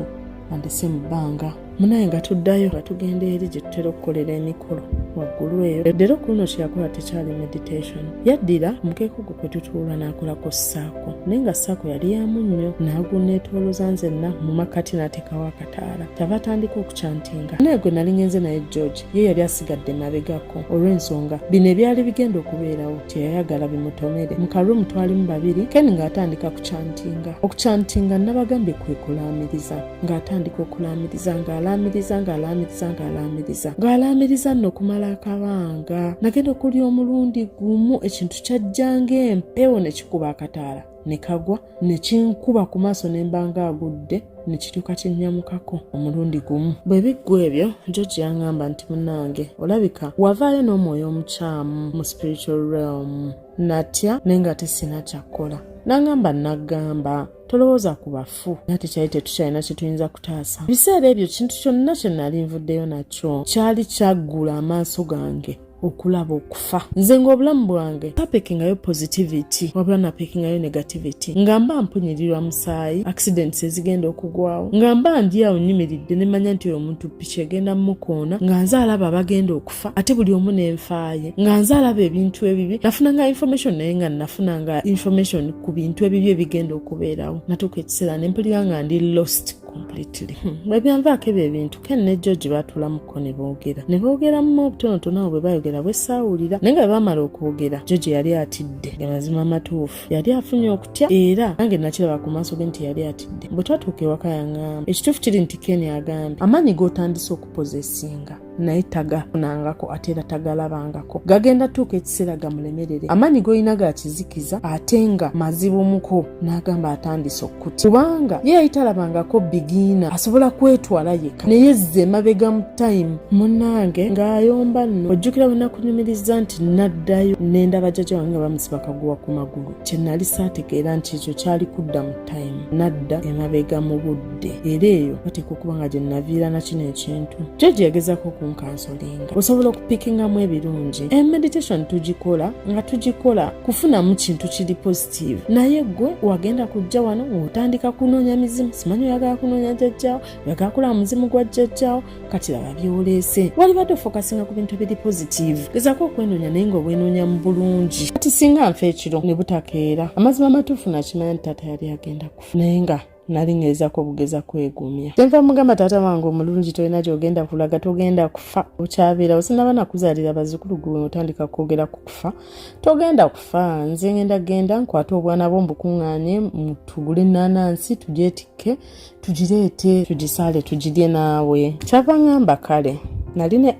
andese mu bbanga. Munaye nga tuddayo, nga tugenda eri gye tutera okukolera emikolo waggulu eyo. Leero ku luno kyeyakola tekyali meditation. Yaddira omukeeka ogwo kwe tutuula n'akolako circle, naye nga circle yali yamu nnyo, n'aguneetooloza nzenna mu makkati, n'ateekawo akataala, kyava atandika okuchantinga. Naye gwe nali ngenze naye George ye yali asigadde mabegako, olw'ensonga bino ebyali bigenda okubeerawo teyayagala bimutomere. Mu karoom twalimu babiri, Ken ng'atandika kuchantinga. Okuchantinga nabagambye kwe kulaamiriza, ng'atandika okulaamiriza, ng'alaamiriza, ng'alaamiriza, ng'alaamiriza, ng'alaamiriza nno okumala akabanga. Nagenda okulya omulundi gumu ekintu kyajjanga empewo ne kikuba akataala ne kagwa ne kinkuba ku maaso, ne mba nga agudde, ne kiryoka kinnyamukako omulundi gumu. Bwe biggwa ebyo, George yaŋŋamba nti munnange olabika wavaayo n'omwoyo omukyamu mu spiritual realm. Natya, naye nga tesina kyakkola. N'aŋŋamba, naggamba tolowooza ku bafu, naye tekyali tetukyalina kye tuyinza kutaasa. Ebiseera ebyo kintu kyonna kye nali nvuddeyo nakyo kyali kyaggula amaaso gange okulaba okufa. Nze ng'obulamu bwange sapickingayo positivity, wabula napickingayo negativity, nga mba mpunyirirwa musaayi, accidents ezigenda okugwawo, nga mba ndi awo nyimiridde ne manya nti oyo omuntu piki egenda mmukoona, nga nze alaba abagenda okufa, ate buli omu n'enfaaye, nga nze alaba ebintu ebibi. Nafunanga information, naye nga nafunanga information ku bintu ebibi ebigenda okubeerawo. Natuuka ekiseera ne mpulira nga ndi lost completely. Bwe byanvaako ebyo ebintu, Ken ne George baatuulamuko ne boogera, ne boogeramu obutonotono awo bwe bayogera bwe saawulira, naye nga bwe baamala okwogera, George yali atidde. Amazima amatuufu, yali afunye okutya, era nange nakiraba ku maaso ge nti yali atidde. Bwe twatuuka ewaka yaŋŋamba, ekituufu kiri nti Ken agambye amaanyi g'otandise okupossessinga naye tagafunangako, ate era tagalabangako, gagenda tuuka ekiseera gamulemerere. Amaanyi g'olina ga kizikiza ate nga mazibumuko. N'agamba atandise okutya kubanga ye yali talabangako beginner asobola kwetwala yekka, naye zze emabega mu time. Munnange ng'ayomba nno, ojjukira bwe nakunyumiriza nti naddayo nendaba jjajja wange nga bamusiba kaguwa ku magulu? Kye nali saategeera nti ekyo kyali kudda mu time, nadda emabega mu budde, era eyo bateeka okuba nga gye naviira na kino ekintu. George yagezaako okuncounsellinga, osobola okupickingamu ebirungi. Emeditation tugikola nga tugikola kufunamu kintu kiri positive, naye gwe wagenda kujja wano ng'otandika kunoonya mizimu, simanyi oyagala kunoonya jjajjaawo, oyagala kulaba muzimu gwa jjajjaawo. Kati laba byoleese, walibadde ofocusinga ku bintu ebiri positive. Gezaako okwenoonya, naye ng'obwenoonya mu bulungi. Kati singa nfa ekiro ne butakeera, amazima amatuufu nakimanya nti taata yali agenda kufa, naye nga Nali ngezako bugeza kwegumya. Kyenva mugamba taata wange omulungi, tolina gyogenda kulaga, togenda kufa, okyabeerawo. Sinaba nakuzaalira bazzukulu, gwe otandika kwogera ku kufa. Togenda kufa. Nze ngenda genda nkwate obwana bwo mbukuŋŋaanye, tugule ennaanansi, tugyetikke, tugireete, tugisaale, tugirye naawe. Kyava ŋŋamba kale nali ne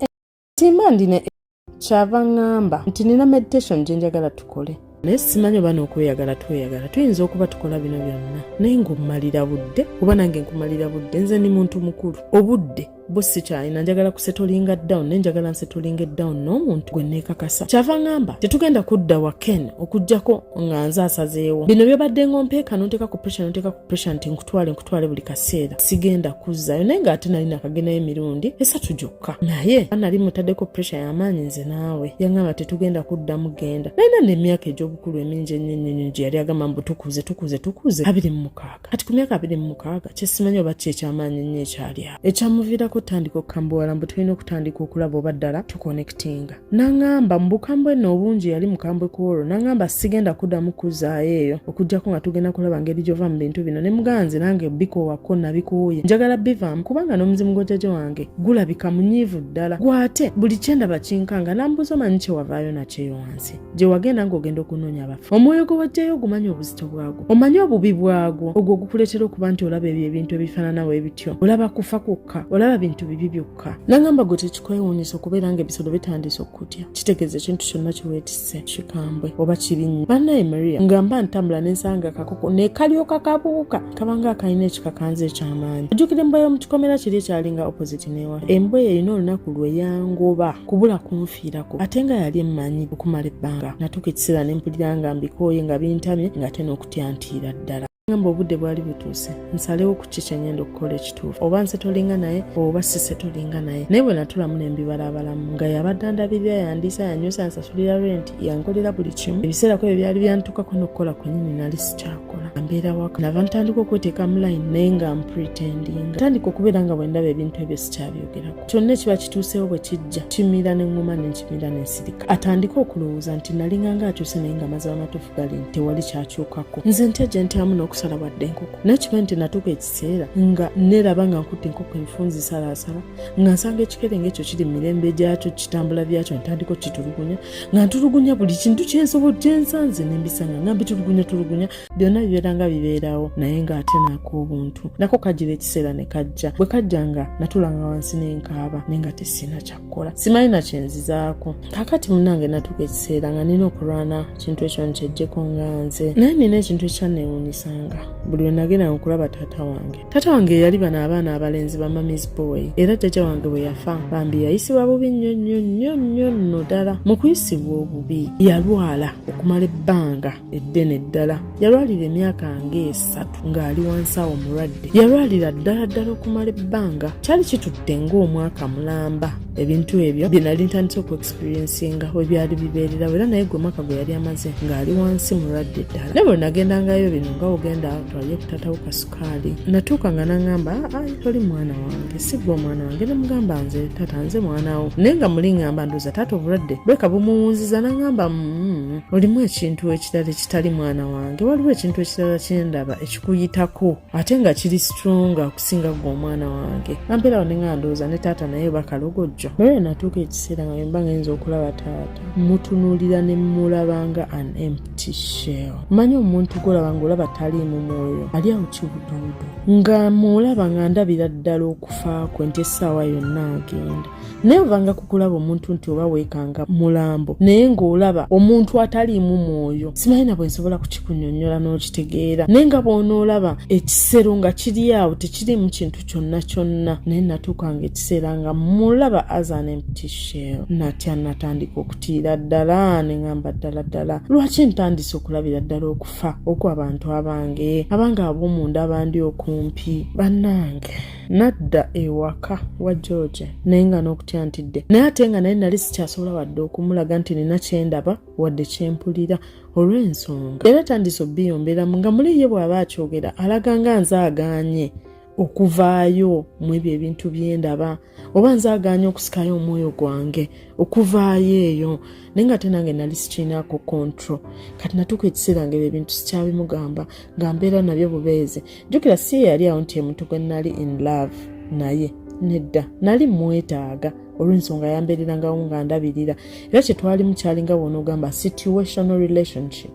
timba ndi ne kyava ŋŋamba nti nina meditation gye njagala tukole, naye simanyi oba n'okweyagala tweyagala. Tuyinza okuba tukola bino byonna naye ng'ommalira budde, oba nange nkumalira budde. Nze ndi muntu mukulu, obudde bwo sikyalina. Njagala kusettlinga down, naye njagala nsettlinga down n'omuntu gwe neekakasa. Kyava ŋŋamba tetugenda kudda wa Ken okugjako nga nze asazeewo. Bino byobadde ng'ompeeka, nonteeka ku pressure, nonteeka ku pressure nti nkutwale, nkutwale buli kaseera, sigenda kuzzaayo. Naye ng'ate nali nakagendayo emirundi 3 gyokka, naye nali mutaddeko pressure y'amaanyi nze naawe. Yaŋŋamba tetugenda kuddamu genda. Nalina n'emyaka egy'obukulu emingi ennyo ennyo ennyo gye yali agamba mbu tukuze, tukuze, tukuze, 26. Kati ku myaka 26, kyesimanyi oba ki ekyamaanyi ennyo ekyali awo ekyamuviirako otandika okukambuwala mbu tulina okutandika okulaba oba ddala tuconnectinga. N'aŋŋamba mu bukambwe nno obungi, yali mukambwe ku olwo, n'aŋŋamba sigenda kuddamu kuzzaayo eyo okugjako nga tugenda kulaba ngeri gy'ova mu bintu bino. Ne muganze nange bikoowako, nabikooye, njagala bivaamu, kubanga n'omuzimu gwa jjajja wange gulabika munyiivu ddala, gwate buli kyendaba kinkanga. Nambuuza, omanyi kyewavaayo nakyeyo wansi gye wagenda ng'ogenda okunoonya abafu, omwoyo gwe wajjayo ogumanyi obuzito bwagwo, omanyi obubi bwagwo, ogwo ogukuleetera okuba nti olaba ebyo ebintu ebifaanana bwe bityo, olaba kufa kwokka, olaba bintu bibi byokka? Nangamba gwe tekikwewuunyisa okubeera nga ebisolo bitandise okutya, kitegeeza ekintu kyonna kiweetisse kikambwe oba kibi nnyo. Bannaye Maria, nga mba ntambula nensanga akakoko ne kalyoka kabuuka, kabanga akalina ekikakanze eky'amaanyi. Ojjukira embwa y'omu kikomera kiri ekyalinga opposite newa? Embwa eyo erina olunaku lwe yangoba kubula kunfiirako, ate nga yali emmanyi okumala ebbanga. Natuuka ekiseera ne mpulira nga mbikooye, nga bintamye, ng'ate n'okutya ntiira ddala. Ngamba obudde bwali butuuse nsalewo ku ki kyengenda okukola ekituufu, oba nsettlinga naye oba sisettlinga naye. Naye bwe natulamu ne mbibalabalamu, nga yabadde andabirira, yandiisa, yanywesa, yansasulira renti, yankolera buli kimu. Ebiseera ko ebyo byali byantukako n'okukola kwennyini nali sikyakola, mbeera waka. Nava ntandika okweteeka mu line, naye nga mpretendinga, ntandika okubeera nga bwe ndaba ebintu ebyo sikyabyogerako. Kyonna ekiba kituuseewo bwe kijja kimira neŋŋuma, nenkimira, nensirika, atandike okulowooza nti nalinga nga akyuse, naye nga mazima amatuufu gali nti tewali kyakyukako. Nze ntya gye ntyamu n'okusala wadde enkoko, naye kiba nti natuuka ekiseera nga neeraba nga nkutte enkoko enfunzi salaasala, nga nsanga ekikere ngaekyo kiri mu mirembe gyakyo, kitambula byakyo, ntandika okitulugunya, nga ntulugunya buli kintu kyensobo gyensanze nembisanga, nga mbitulugunya tulugunya. Byonna bibeera nga bibeerawo, naye ng'ate naako obuntu nako kagira ekiseera ne kajja. Bwe kajja nga natulanga wansi nenkaaba, naye nga tesina kyakukola, simanyi nakyenzizaako. Kakati munange, natuuka ekiseera nga nina okulwana kintu ekyo nkyejjeko nga nze. Naye nina ekintu ekyanneewuunyisanga buli lwe nagenda okulaba taata wange. Taata wange yali bano abaana abalenzi ba mummy's boy, era jjajja wange bwe yafa bambi yayisibwa bubi nnyo nnyo nnyo nnyo nno ddala. Mu kuyisibwa obubi yalwala okumala ebbanga eddene ddala, yalwalira emyaka ng'esatu ng'ali wansi awo mulwadde. Yalwalira ddala ddala okumala ebbanga kyali kitutte ng'omwaka mulamba. Ebintu ebyo bye nali ntandise okuexperiencinga we byali bibeererawo, era naye gwe mwaka gwe yali amaze ng'ali wansi mulwadde ddala. Naye bwe nagendangayo bino nga ogenda twalye kutatawo kasukaali, natuuka nga naŋŋamba, "Ai, toli mwana wange, si gwe omwana wange." Nemugamba, "Nze taata, nze mwana wo." Naye nga muli ŋŋamba ndowooza taata obulwadde bweka bumuwunziza. Naŋŋamba, olimu ekintu ekirala ekitali mwana wange, waliwo ekintu ekirala kyendaba ekikuyitako, ate nga kiri stronger okusinga gwe omwana wange." Ampeerawo ne nga ndowooza ne taata naye bakalogojjo. Naye natuuka ekiseera nga mba ngayinza okulaba taata, mutunuulira ne mulaba nga an empty shell. Manyi omuntu gwolaba ngaolaba taliimu mwoyo, ali awo kibuduudu, nga mulaba nga ndabira ddala okufa kwe nti essaawa yonna agenda. Naye ovanga kukulaba omuntu nti oba weekanga mulambo, naye ng'olaba omuntu ataliimu mwoyo. Simanyi na bwe nsobola kukikunyonnyola n'okitegeera, naye nga bw'onoolaba ekisero nga kiri awo tekiriimu kintu kyonna kyonna. Naye natuukanga ekiseera nga mulaba as an empty shell. Natya, natandika okutiira ddala, ne ŋŋamba ddala ddala lwaki ntandise okulabira ddala okufa okw'abantu abange, abange ab'omunda abandi okumpi. Bannange, nadda ewaka wa George, naye nga n'okutya ntidde, naye ate nga naye nali sikyasobola wadde okumulaga nti nina kyendaba wadde kyempulira, olw'ensonga era tandise obiyomberamu nga muli ye bw'aba akyogera alaga nga nze agaanye. okuvaayo mu ebyo ebintu byendaba, oba nze agaanye okusikayo omwoyo gwange okuvaayo eyo, naye nga te nange nali sikiinaako control. Kati natuuka ekiseera nga ebyo ebintu sikyabimugamba, nga mbeera nabyo bubeezi. Jjukira si ye yali awo nti emuntu gwe nali in love naye, nedda, nali mwetaaga olw'ensonga yambeererangawo nga ndabirira, era kyetwalimu kyalinga bw'onoogamba situational relationship,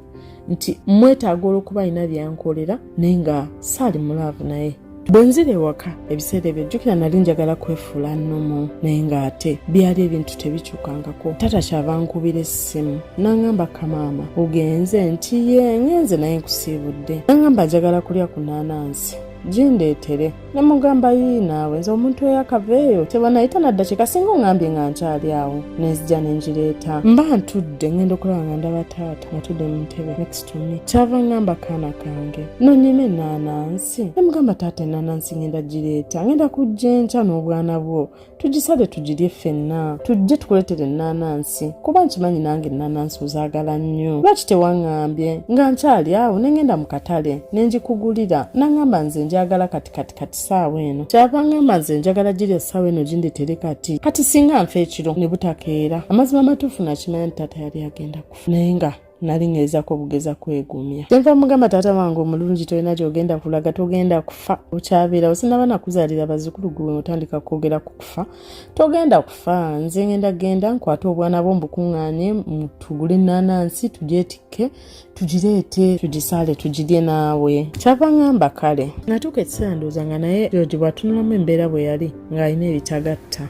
nti mwetaaga olw'okuba alina byankolera, naye nga saali mu love naye. Bwe nzira ewaka ebiseera ebyo, jjukira nali njagala kwefuula nnomo, naye ng'ate byali ebintu tebikyukangako. Taata kyava nkubira essimu n'aŋŋamba, "Kamaama, ogenze?" Nti, "Ye, ŋŋenze, naye nkusiibudde." N'aŋŋamba, "Njagala kulya ku naanansi, gindeetere." Ne mugamba, "Yii, naawe, nze omuntu eyakava eyo tebanayita naddakiika, singa oŋŋambye nga nkyali awo nenzija nengireeta." Mba ntudde, ŋŋenda okulaba nga ndaba taata nga tudde mu ntebe next to me. Kyava ŋŋamba, "Kaana kange, nonyima ennaanansi?" Ne mugamba, "Taata, ennaanansi ŋŋenda gireeta, ŋŋenda kujja enkya n'obwana bwo, tugisale tugirye ffenna, tujje tukuleetere ennaanansi, kuba nkimanyi nange ennaanansi ozaagala nnyo. Lwaki tewaŋŋambye nga nkyali awo ne ŋŋenda mu katale ne ngikugulira?" Naŋŋamba, "Nze njagala kati kati kati, saawa eno." Kyava ŋŋamba, "Nze njagala girya ssaawa eno, gindeetere kati kati, singa nfa ekiro ne butakeera." Amazima amatuufu, nakimanya nti taata yali agenda kufa, naye nga nali ngezako obugeza kwegumya. Kyenva mugamba, "Taata wange omulungi, tolina gyogenda kulaga, togenda kufa, okyabeerawo. Sinaba nakuzaalira bazzukulu, gwe otandika kwogera ku kufa. Togenda kufa. Nze ngenda genda nkwate obwana bwo mbukuŋŋaanye, tugule ennaanansi, tugyetikke, tugireete, tugisaale, tugirye naawe." Kyava ŋŋamba, "Kale." Natuuka ekiseera ndowooza nga naye George bw'atunulamu embeera bwe yali ng'alina ebitagatta.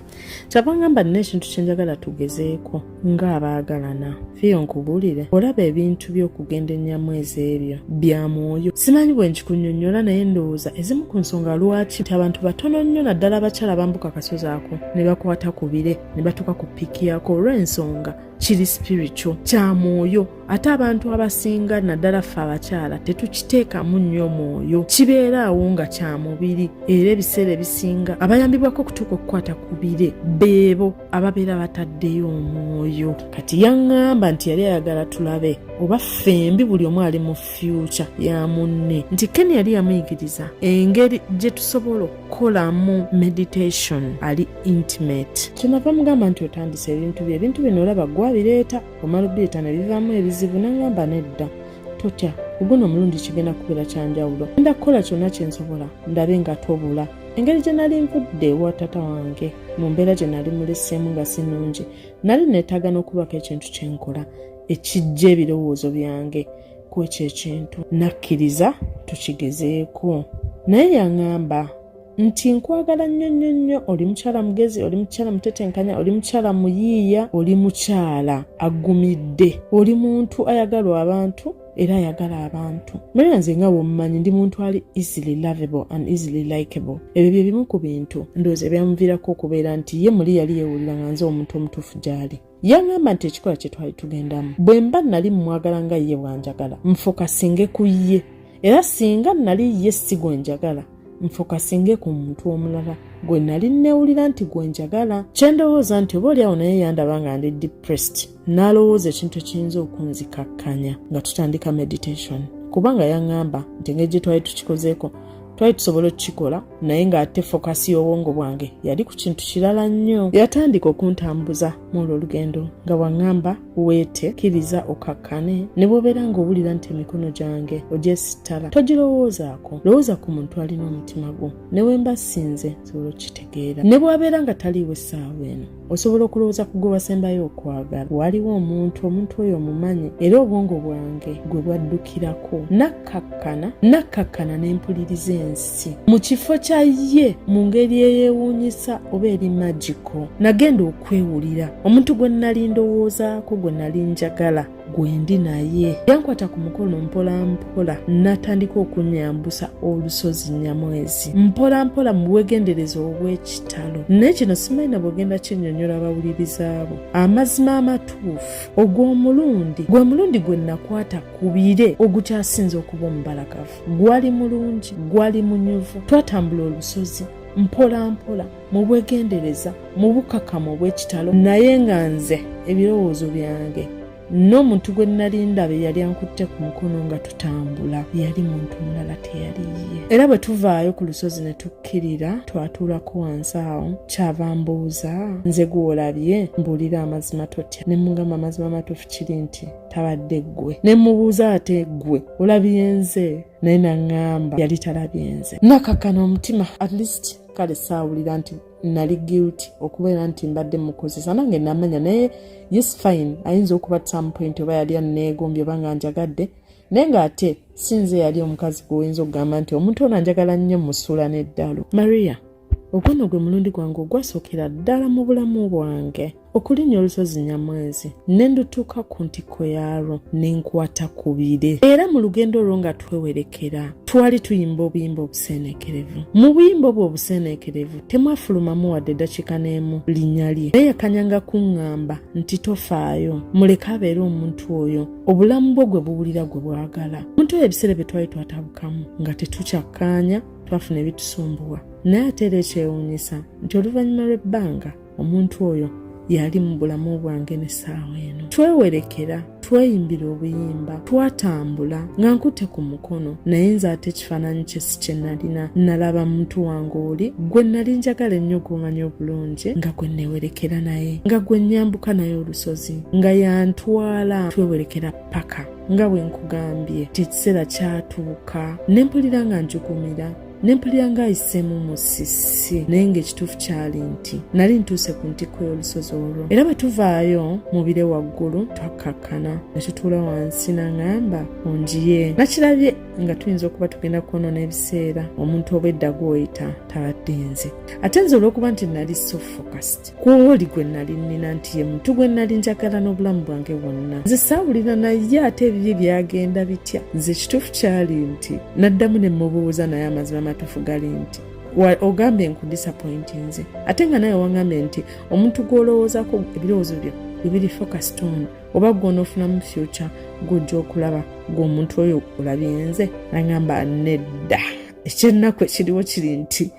Kyava ŋŋamba, "Nina ekintu kye njagala tugezeeko ng'abaagalana. Fiyo, nkubuulire, olaba ebintu by'okugenda ennyamwezi ebyo bya mwoyo. Simanyi bwe nkikunnyonnyola, naye ndowooza ezimu ku nsonga lwaki nti abantu batono nnyo, naddala abakyala, bambuka akasozi ako ne bakwata ku bire ne batuuka ku peak yako, olw'ensonga kiri spiritual, kya mwoyo, ate abantu abasinga, naddala ffe abakyala, tetukiteekamu nnyo mwoyo. Kibeera awo nga kya mubiri, era ebiseera ebisinga abayambibwako okutuuka okukwata ku bire beebo ababeera bataddeyo omwoyo." Kati yaŋŋamba nti yali ayagala tulabe oba ffembi buli omu ali mu future ya munne, nti Ken yali yamuyigiriza engeri gye tusobola okukolamu meditation ali intimate. Kyenava mugamba nti, "Otandise ebintu bye, ebintu bino olaba gwabireeta, omala obireeta ne bivaamu ebizibu." Naŋŋamba, "Nedda, totya, guno omulundi kigenda kubeera kyanjawulo. Ngenda kukola kyonna kye nsobola ndabe nga tobula." Engeri gye nali nvudde ewa tata wange mu mbeera gye nali muleseemu nga si nnungi, nali neetaaga n'okubako ekintu kye nkola ekijja ebirowoozo byange ku ekyo ekintu. Nakkiriza tukigezeeko, naye yaŋŋamba nti, "Nkwagala nnyo nnyo nnyo. Oli mukyala mugezi, oli mukyala mutetenkanya, oli mukyala muyiiya, oli mukyala agumidde, oli muntu ayagalwa abantu era ayagala abantu." Naye nze nga bwommanyi, ndi muntu ali easily lovable and easily likable. Ebyo bye bimu ku bintu ndowooza ebyamuviirako okubeera nti ye muli yali yeewulira nga nze omuntu omutuufu gy'ali. Yaŋŋamba nti ekikola kye twali tugendamu, bwe mba nali mumwagala nga ye bwanjagala, nfocusinge ku ye, era singa nali ye si gwe njagala, nfocusinge ku muntu omulala gwe nali neewulira nti gwe njagala. Kyendowooza nti oba oliawo naye yandaba nga ndi depressed, n'alowooza ekintu ekiyinza okunzikakkanya nga tutandika meditation, kubanga yaŋŋamba nti engeri gye twali tukikozeeko, twali tusobola okukikola, naye ng'ate focus y'obwongo bwange yali ku kintu kirala nnyo. Yatandika okuntambuza mu olwo olugendo nga bwaŋŋamba, "Weete, kkiriza okakkane, ne bw'obeera ng'owulira nti emikono gyange ogyesittala, togirowoozaako. Lowooza ku muntu alina omutima gwo. Ne bwe mba sinze nsobola okukitegeera, ne bw'abeera nga taliiwo essaawa eno, osobola okulowooza ku gwe wasembayo okwagala. Waliwo omuntu, omuntu oyo omumanyi." Era obwongo bwange gwe bwaddukirako, nakkakkana, nakkakkana ne mpuliriza ensi mu kifo kya ye. Mu ngeri eyeewuunyisa oba eri magical, nagenda okwewulira omuntu gwe nali ndowoozaako, gwe nali njagala, gwe ndi naye. Yankwata ku mukono mpola mpola, n'atandika okunyambusa olusozi Nyamwezi mpola mpola, mu bwegendereza obw'ekitalo. Naye kino simanyi na bwegenda kinnyonnyola abawulirizaabo. Amazima amatuufu, ogw'omulundi gwe mulundi gwe nakwata ku bire ogukyasinze okuba omubalagavu, gwali mulungi, gwali munyuvu. Twatambula olusozi mpola mpola, mu bwegendereza, mu bukakamu obw'ekitalo, naye nga nze ebirowoozo byange N'omuntu gwe nnali ndaba eyali ankutte ku mukono nga tutambula yali muntu mulala, teyali ye. Era bwe tuvaayo ku lusozi ne tukkirira, twatuulako wansi awo, kyava mbuuza, "Nze gw'olabye? Mbuulira amazima, totya." Ne mugamba, "Amazima amatuufu kiri nti tabadde ggwe." Ne mubuuza, "Ate ggwe olabye nze?" Naye naŋŋamba yali talabye nze. Nakakkana omutima. At least kale saawulira nti nali guilty okubeera nti mbadde mukozesa. Nange namanya naye, yes, fine, ayinza okuba at some point oba yali aneegombye oba nga njagadde, naye ng'ate si nze yali omukazi gweoyinza okugamba nti omuntu ono anjagala nnyo musuula n'eddalu. Maria, ogwo nno gwe mulundi gwange ogwasookera ddala mu bulamu bwange okulinnya olusozi Nyamwezi ne ndutuuka ku ntikko yaalwo ne nkwata ku bire. Era mu lugendo olwo nga twewerekera, twali tuyimba obuyimba obuseeneekerevu. Mu buyimba obwo obuseeneekerevu temwafulumamu wadde eddakiika n'emu linnya lye, naye yakanyanga kuŋŋamba nti, "Tofaayo, muleke abeere omuntu oyo, obulamu bwo gwe buwulira gwe bwagala." Omuntu oyo, ebiseera bye twali twatabukamu nga tetukyakkaanya, twafuna ebitusumbuwa, naye ate era ekyewuunyisa nti oluvannyuma lw'ebbanga omuntu oyo yali mu bulamu bwange n'essaawa eno. Twewerekera, tweyimbira obuyimba, twatambula nga nkutte ku mukono, naye nze ate ekifaananyi kye si kye nalina. Nalaba muntu wange oli gwe nali njagala ennyo, gw'omanyi obulungi, nga gwe newerekera naye, nga gwe nnyambuka naye olusozi, nga yantwala twewerekera paka nga bwe nkugambye nti ekiseera kyatuuka ne mpulira nga njugumira, ne mpulira ng'ayiseemu musisi, naye ng'ekituufu kyali nti nali ntuuse ku ntikko y'olusozi olwo. Era bwe tuvaayo mu bire waggulu, twakkakkana ne tutuula wansi, n'aŋŋamba, "Ongiye, nakirabye nga tuyinza okuba tugenda kwonoona ebiseera. Omuntu obwedda gw'oyita tabadde nze." Ate nze olw'okuba nti nali so focused ku oli gwe nali nnina nti ye muntu gwe nali njagala n'obulamu bwange bwonna, nze saawulira. Naye ate ebibi byagenda bitya? Nze ekituufu kyali nti naddamu ne mubuuza, naye amazima amatuufu gali nti ogambye nkudisappointinze, ate nga naye wangambye nti omuntu gw'olowoozaako ebirowoozo byo bibiri focused on oba gw'onoofunamu future gw'ojja okulaba gw'omuntu oyo olabye nze. Nagamba, "Nedda, ekyennaku ekiriwo kiri nti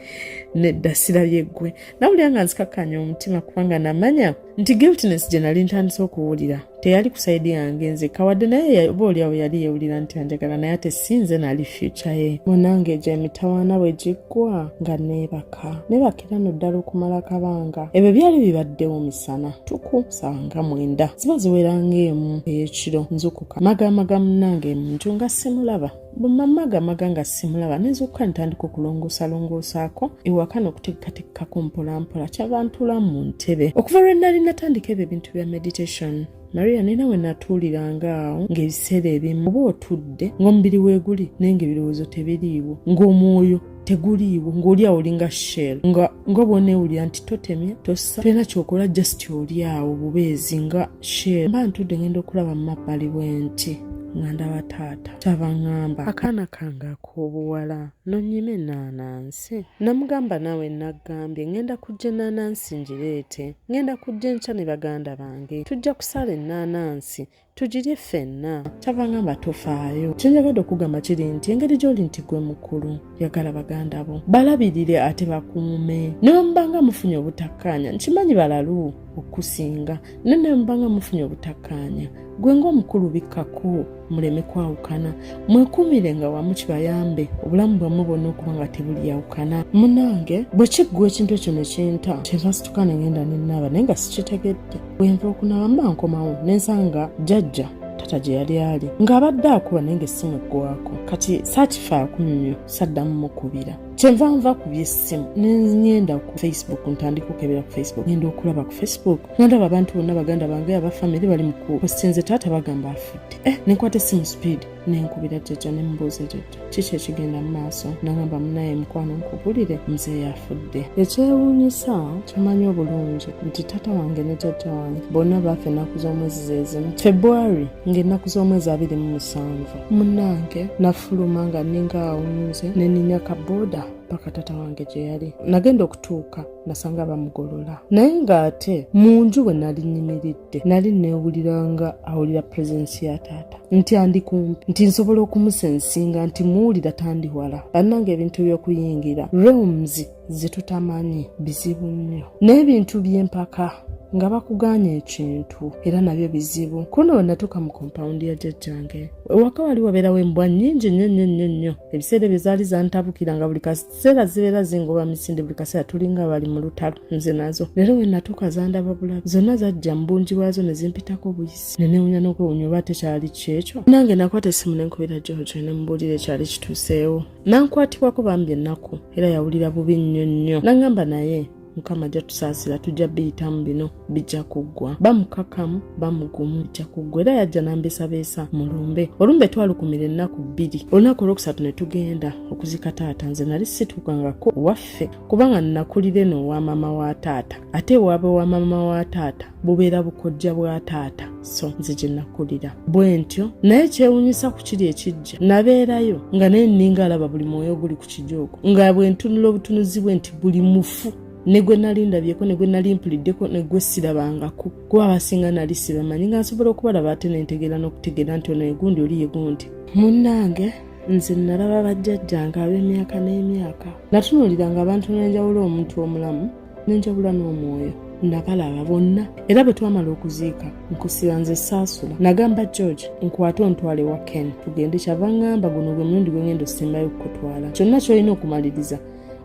nedda, sirabye ggwe." Nawulira nga nzikakkanya omutima, kubanga namanya nti guiltiness gye nali ntandise okuwulira teyali ku side yange nzekka, wadde naye oba oliawo yali yeewulira nti anjagala, naye ate si nze nali future ye. Munange, egyo emitawaana bwe giggwa nga neebaka, neebakira no ddala okumala kabanga. Ebyo byali bibaddewo misana tuku, saawa nga 9 ziba ziwera ng'emu ey'ekiro. Nzukuka magamaga, munnange, muntu nga simulaba. Bwemamagamaga nga simulaba, nenzukuka ntandika okulongoosalongoosaako ewaka n'okuteekateekako mpolampola. Kyava ntuula mu ntebe. Okuva lwe nali natandika ebyo ebintu bya meditation, Maria, nina we natuuliranga awo ng'ebiseera ebimu oba otudde ng'omubiri weeguli naye ng'ebirowoozo tebiriiwo, ng'omwoyo teguliiwo, ng'oli awo olinga shell, nga bw'oneewulira nti totemya, tossa, tolina kyokola, just oli awo bubeezi nga shell. Mba ntudde, ngenda okulaba mu mabbali bwe nti nga ndaba taata. Kyava ŋŋamba, "Akaana kange ak'obuwala, nonnyima ennaanansi." Namugamba, "Naawe naggambye ŋŋenda kujja ennaanansi ngireete. Ŋŋenda kujja enkya ne baganda bange, tujja kusala ennaanansi tugirye ffenna." Kyava ŋŋamba, "Tofaayo. Kyenjagadde okugamba kiri nti engeri gy'oli nti gwe mukulu, yagala baganda bo, balabirire ate bakuume. Ne bwe mubanga mufunye obutakkaanya, nkimanyi balalu okusinga, naye ne bwe mubanga mufunye obutakkaanya, gwe ng'omukulu bikkako muleme kwawukana, mwekuumire nga wamu, kibayambe obulamu bwammwe bwonna okuba nga tebuliyawukana." Munange, bwe kiggwa ekintu ekyo ne kinta, kyenva situka ne ngenda nenaaba, naye nga sikitegedde. Bwe nva okunaaba mba nkomawo, ne nsanga jjajja tata gye yali ali ng'abadde akuba, naye ng'essimu eggwako. Kati saakifaako nnyo, saddamu mukubira. Kyenva nva ku by'essimu ne ngenda ku Facebook, ntandika okebera ku Facebook. Ngenda okulaba ku Facebook nga ndaba abantu bonna, baganda bange, aba family, bali mu kupostinze taata, bagamba afudde. Eh, nenkwata essimu speed, nenkubira jjajja, ne mubuuza, "Jjajja, kiki ekigenda mu maaso?" Nagamba, "Munaye mukwano, nkubulire, muzeeyi afudde." Ekyewuunyisa, kyomanyi obulungi nti taata wange ne jjajja wange bonna baafa ennaku z'omwezi zezimu, February, ng'ennaku z'omwezi 27. Munnange, nafuluma nga nninga awunze, ne nninnya kabooda paka taata wange gye yali. Nagenda okutuuka nasanga bamugolola, naye ng'ate mu nju bwe nali nnyimiridde nali neewulira nga awulira presence ya taata, nti andi kumpi, nti nsobola okumusensinga, nti muwulira tandi wala. Bannange, ebintu by'okuyingira realms ze tutamanyi bizibu nnyo, n'ebintu by'empaka. Nga bakugaanye ekintu era nabyo bizibu. Kuno we natuuka mu kompawundi ya jjajjange ewaka wali wabeerawo embwa nnyingi nnyo nnyo nnyo nnyo. Ebiseera ebyo zaali zantabukira nga buli kaseera zibeera zingoba misinde, buli kaseera tulinga bali mu lutalo nze nazo. Leero we natuuka zandaba bulabi, zonna zajja mu bungi bwazo ne zimpitako buyisi, ne neewunya n'okwewunya oba tekyali kyekyo. Nange nakwata essimu ne nkubira George ne mubuulira ekyali kituuseewo. Nankwatibwako bambi ennaku era yawulira bubi nnyo nnyo, nangamba naye Mukama ajja tusaasira, tujja biyitamu, bino bijja kuggwa, bamukakamu bamugumu, bijja kuggwa. Era yajja nambeesabeesa mu lumbe. Olumbe twalukumira ennaku 2. Olunaku olwokusatu ne tugenda okuzika taata. Nze nali situukangako waffe kubanga nakulira eno owa maama wa taata, ate ewaabwe wa maama wa taata bubeera bukojja bwa taata, so nze gye nakulira bwe ntyo. Naye kyewunyisa ku kiri ekijja nabeerayo nga naye nninga alaba buli mwoyo oguli ku kijja ogwo, nga bwe ntunula obutunuzi bwe nti buli mufu, ne gwe nali ndabyeko, ne gwe nali mpuliddeko, ne gwe sirabangako, kuba abasinga nali sibamanyi, nga nsobola okubalaba ate nentegeera n'okutegeera nti ono yegundi, oli yegundi. Munnange, nze nalaba bajjajjange ab'emyaka n'emyaka. Natunuuliranga abantu n'enjawula omuntu omulamu n'enjawula n'omwoyo. Nabalaba bonna. Era bwe twamala okuziika, nkusiba nze saasula. Nagamba George, nkwate ontwale wa Ken tugende. Kyava ŋŋamba, guno gwe mulundi gwe ngenda osimbayo okukutwala. Kyonna ky'olina okumaliriza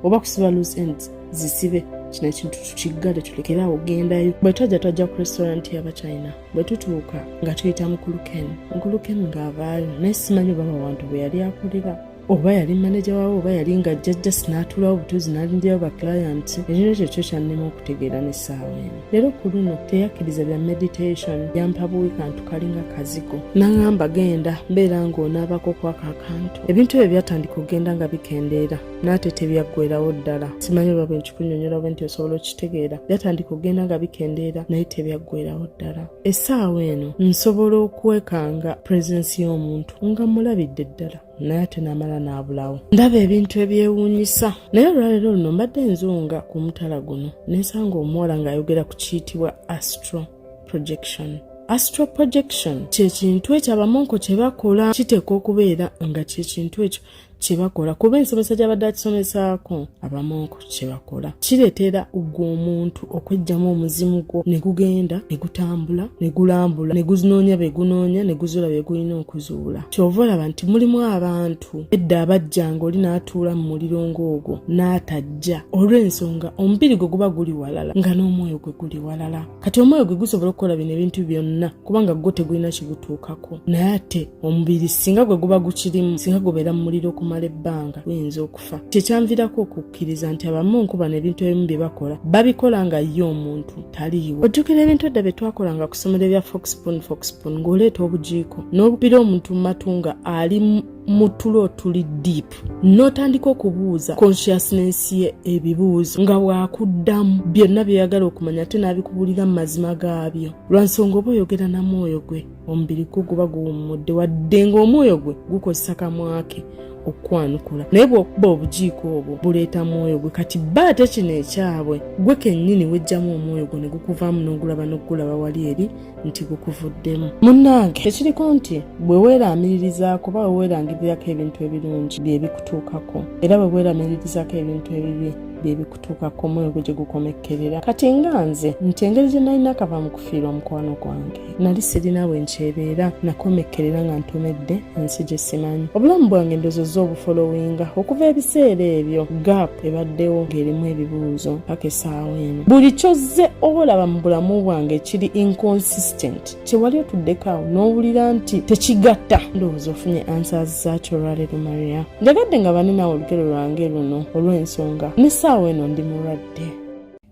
oba kusiba loose ends, zisibe. Kino ekintu tukiggale, tulekere awo gendayo. Bwe twajja, twajja ku restaurant y'Abachina. Bwe tutuuka nga tuyita mukulu Ken. Mukulu Ken ng'avaayo, naye simanyi oba bawantu bwe yali akolera, oba yali maneja waawe, oba yali nga jjajja sinaatuulawo butuuzi n'alindirayo ba client. Ekintu ekyo kyo kyannema okutegeera n'essaawa eno. Leero ku luno teyakkiriza bya meditation, yampa buwi kantu kalinga kazigo, n'aŋŋamba genda mbeera ng'onaabako kwako akantu. Ebintu ebyo byatandika okugenda nga bikendeera, n'ate tebyaggwerawo ddala. Simanyi oba bwe nkikunyonyola bwe nti osobola okitegeera. Byatandika okugenda nga bikendeera, naye tebyaggwerawo ddala. Essaawa eno nsobola okwekanga presence y'omuntu nga mulabidde ddala, naye ate n'amala n'abulawo. Ndaba ebintu ebyewuunyisa. Naye olwaleero luno mbadde nzunga ku mutala guno, nensanga omuwala ng'ayogera ku kiyitibwa astral projection. Astral projection kye kintu ekyo abamonko kye bakola. Kiteekwa okubeera nga kye kintu ekyo kye bakola, kuba ensomesa gy'abadde akisomesaako, abamonko kye bakola kireetera gwe omuntu okweggyamu omuzimu gwo, ne gugenda ne gutambula ne gulambula ne gunoonya bye gunoonya ne guzuula bye gulina okuzuula. Kyova olaba nti mulimu abantu edda abajjanga oli n'atuula mu muliro ng'ogwo n'atajja, olw'ensonga omubiri gwe guba guli walala nga n'omwoyo gwe guli walala. Kati omwoyo gwe gusobola okukola bino ebintu byonna kubanga gwo tegulina kigutuukako, naye ate omubiri singa gwe guba gukirimu, singa gubeera mu muliro okumala ebbanga, guyinza okufa. Kyekyanviirako okukkiriza nti abamonko bano ebintu ebimu bye bakola babikola nga ye omuntu taliiwo. Ojjukira ebintu edda bye twakolanga ku ssomero ebya fork spoon, fork spoon, ng'oleeta obujiiko n'obupira omuntu mu matu nga ali mu tulo otuli deep, n'otandika okubuuza consciousness ye ebibuuzo, nga bw'akuddamu byonna by'oyagala okumanya, ate n'abikubuulira mu mazima gaabyo, lwansonga oba oyogera na mwoyo gwe. Omubiri gwo guba guwummudde, wadde ng'omwoyo gwe gukozesa kamwake okukwanukula, naye bw'okuba obujiiko obwo buleeta mwoyo gwe. Kati ba ate kino ekyabwe, gwe kennyini wejjamu omwoyo gwo ne gukuvaamu, n'ogulaba n'okugulaba wali eri nti gukuvuddemu. Munnange, tekiriko nti bwe weeraamiririzaako oba bwe weerangirirako ebintu ebirungi bye bikutuukako, era bwe weeraamiririzaako ebintu ebibi bye bikutuukako, omwoyo gwe gye gukomekkerera. Kati nga nze nti engeri gye nalina kava mu kufiirwa mukwano gwange, nali sirina bwe nkyebeera, nakomekkerera nga ntomedde ensi gye simanyi. Obulamu bwange ndozozza obufolowinga okuva ebiseera ebyo, gap ebaddewo ng'erimu ebibuuzo paka essaawa eno. Buli kyozze olaba mu bulamu bwange kiri inconsistent, kyewali otuddeko awo n'owulira nti tekigatta, ndowooza ofunye answers zaakyo olwaleero. Maria, njagadde nga bane naawe olugero lwange luno, olw'ensonga n'essaawa eno ndi mulwadde.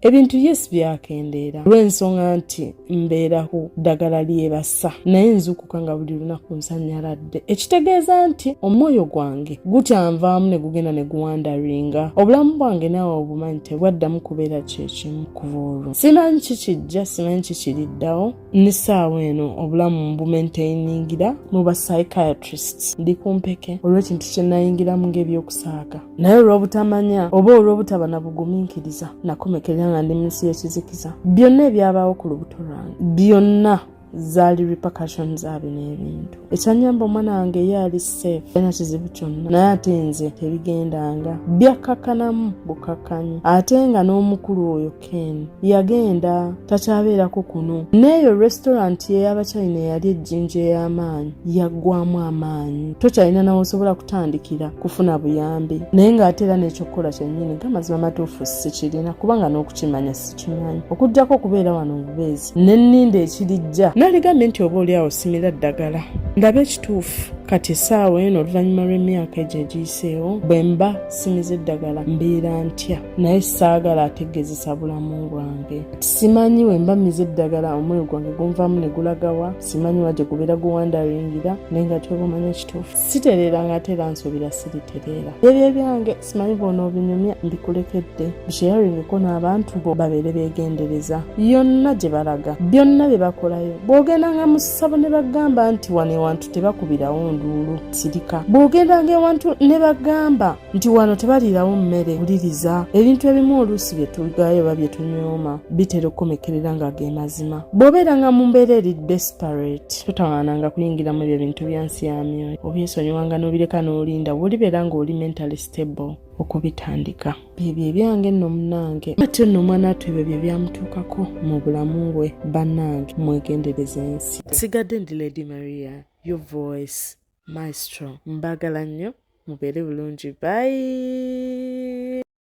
Ebintu yes byakendeera olw'ensonga nti mbeera ku ddagala lyebasa, naye nzuukuka nga buli lunaku nsanyaladde, ekitegeeza nti omwoyo gwange gukyanvaamu ne gugenda ne guwandaringa. Obulamu bwange naawe obumanyi tebwaddamu kubeera kyekimu kuva olwo. Simanyi kikijja, simanyi kikiriddawo. N'essaawa eno obulamu mbumaintainingira mu ba psychiatrists, ndi ku mpeke olw'ekintu kye nayingiramu ng'ebyokusaaga, naye olw'obutamanya oba olw'obutaba na bugumiikiriza, nakomekerera nga ndi mu nsi y'ekizikiza. Byonna ebyabaawo ku lubuto lwange byonna. Zaali repercussions za bino ebintu. Ekyanyamba, omwana wange ye ali safe, talina kizibu kyonna, naye ate nze tebigendanga, byakkakkanamu bukakkanyi. Ate nga n'omukulu oyo Ken yagenda, takyabeerako kuno. N'eyo restaurant ey'Abachina eyali ejjinja ey'amaanyi yaggwamu amaanyi, tokyalina nawe osobola kutandikira kufuna buyambi. Naye ng'ate era n'ekyokukola kyennyini, gamazima matuufu, sikirina, kubanga n'okukimanya sikimanyi, okugjako okubeera wano obubeezi ne nninda ekirijja. Naligambye nti oba oli awo simira ddagala ndabe ekituufu. Kati essaawa eno, oluvannyuma lw'emyaka egyo egiyiseewo, bwe mba simiza eddagala mbeera ntya? Naye saagala ategezesa bulamu bwange. Simanyi we mba miza eddagala omwoyo gwange gunvaamu ne gulagawa, simanyi wa gye gubeera guwandaringira. Naye nga tyoba omanya ekituufu, sitereera nga ate era nsuubira siritereera. Ebyo ebyange simanyi bw'onoobinyumya, mbikulekedde, bisharingeko n'abantu bo babeere beegendereza yonna gye balaga, byonna bye bakolayo. Bw'ogendanga mu ssabo ne bagamba nti wano ewantu tebakubirawo nduulu, sirika. Bw'ogendanga ewantu ne bagamba nti wano tebaliirawo mmere, wuliriza. Ebintu ebimu oluusi bye tugayo oba bye tunyooma bitera okukomekerera nga ge mazima. Bw'obeeranga mu mbeera eri desperate, totawaananga kuyingiramu ebyo ebintu bya nsi ya myoyo. Obyesonyiwanga n'obireka n'olinda bw'olibeera ng'oli mentally stable okubitandika. Byebyo ebyange nno, munnange. Atyo nno omwana attu ebyo bye byamutuukako mu bulamu bwe. Bannange, mwegendereza ensi. Sigadde ndi Lady Maria, your voice maestro. Mbagala nnyo, mubeere bulungi, bye.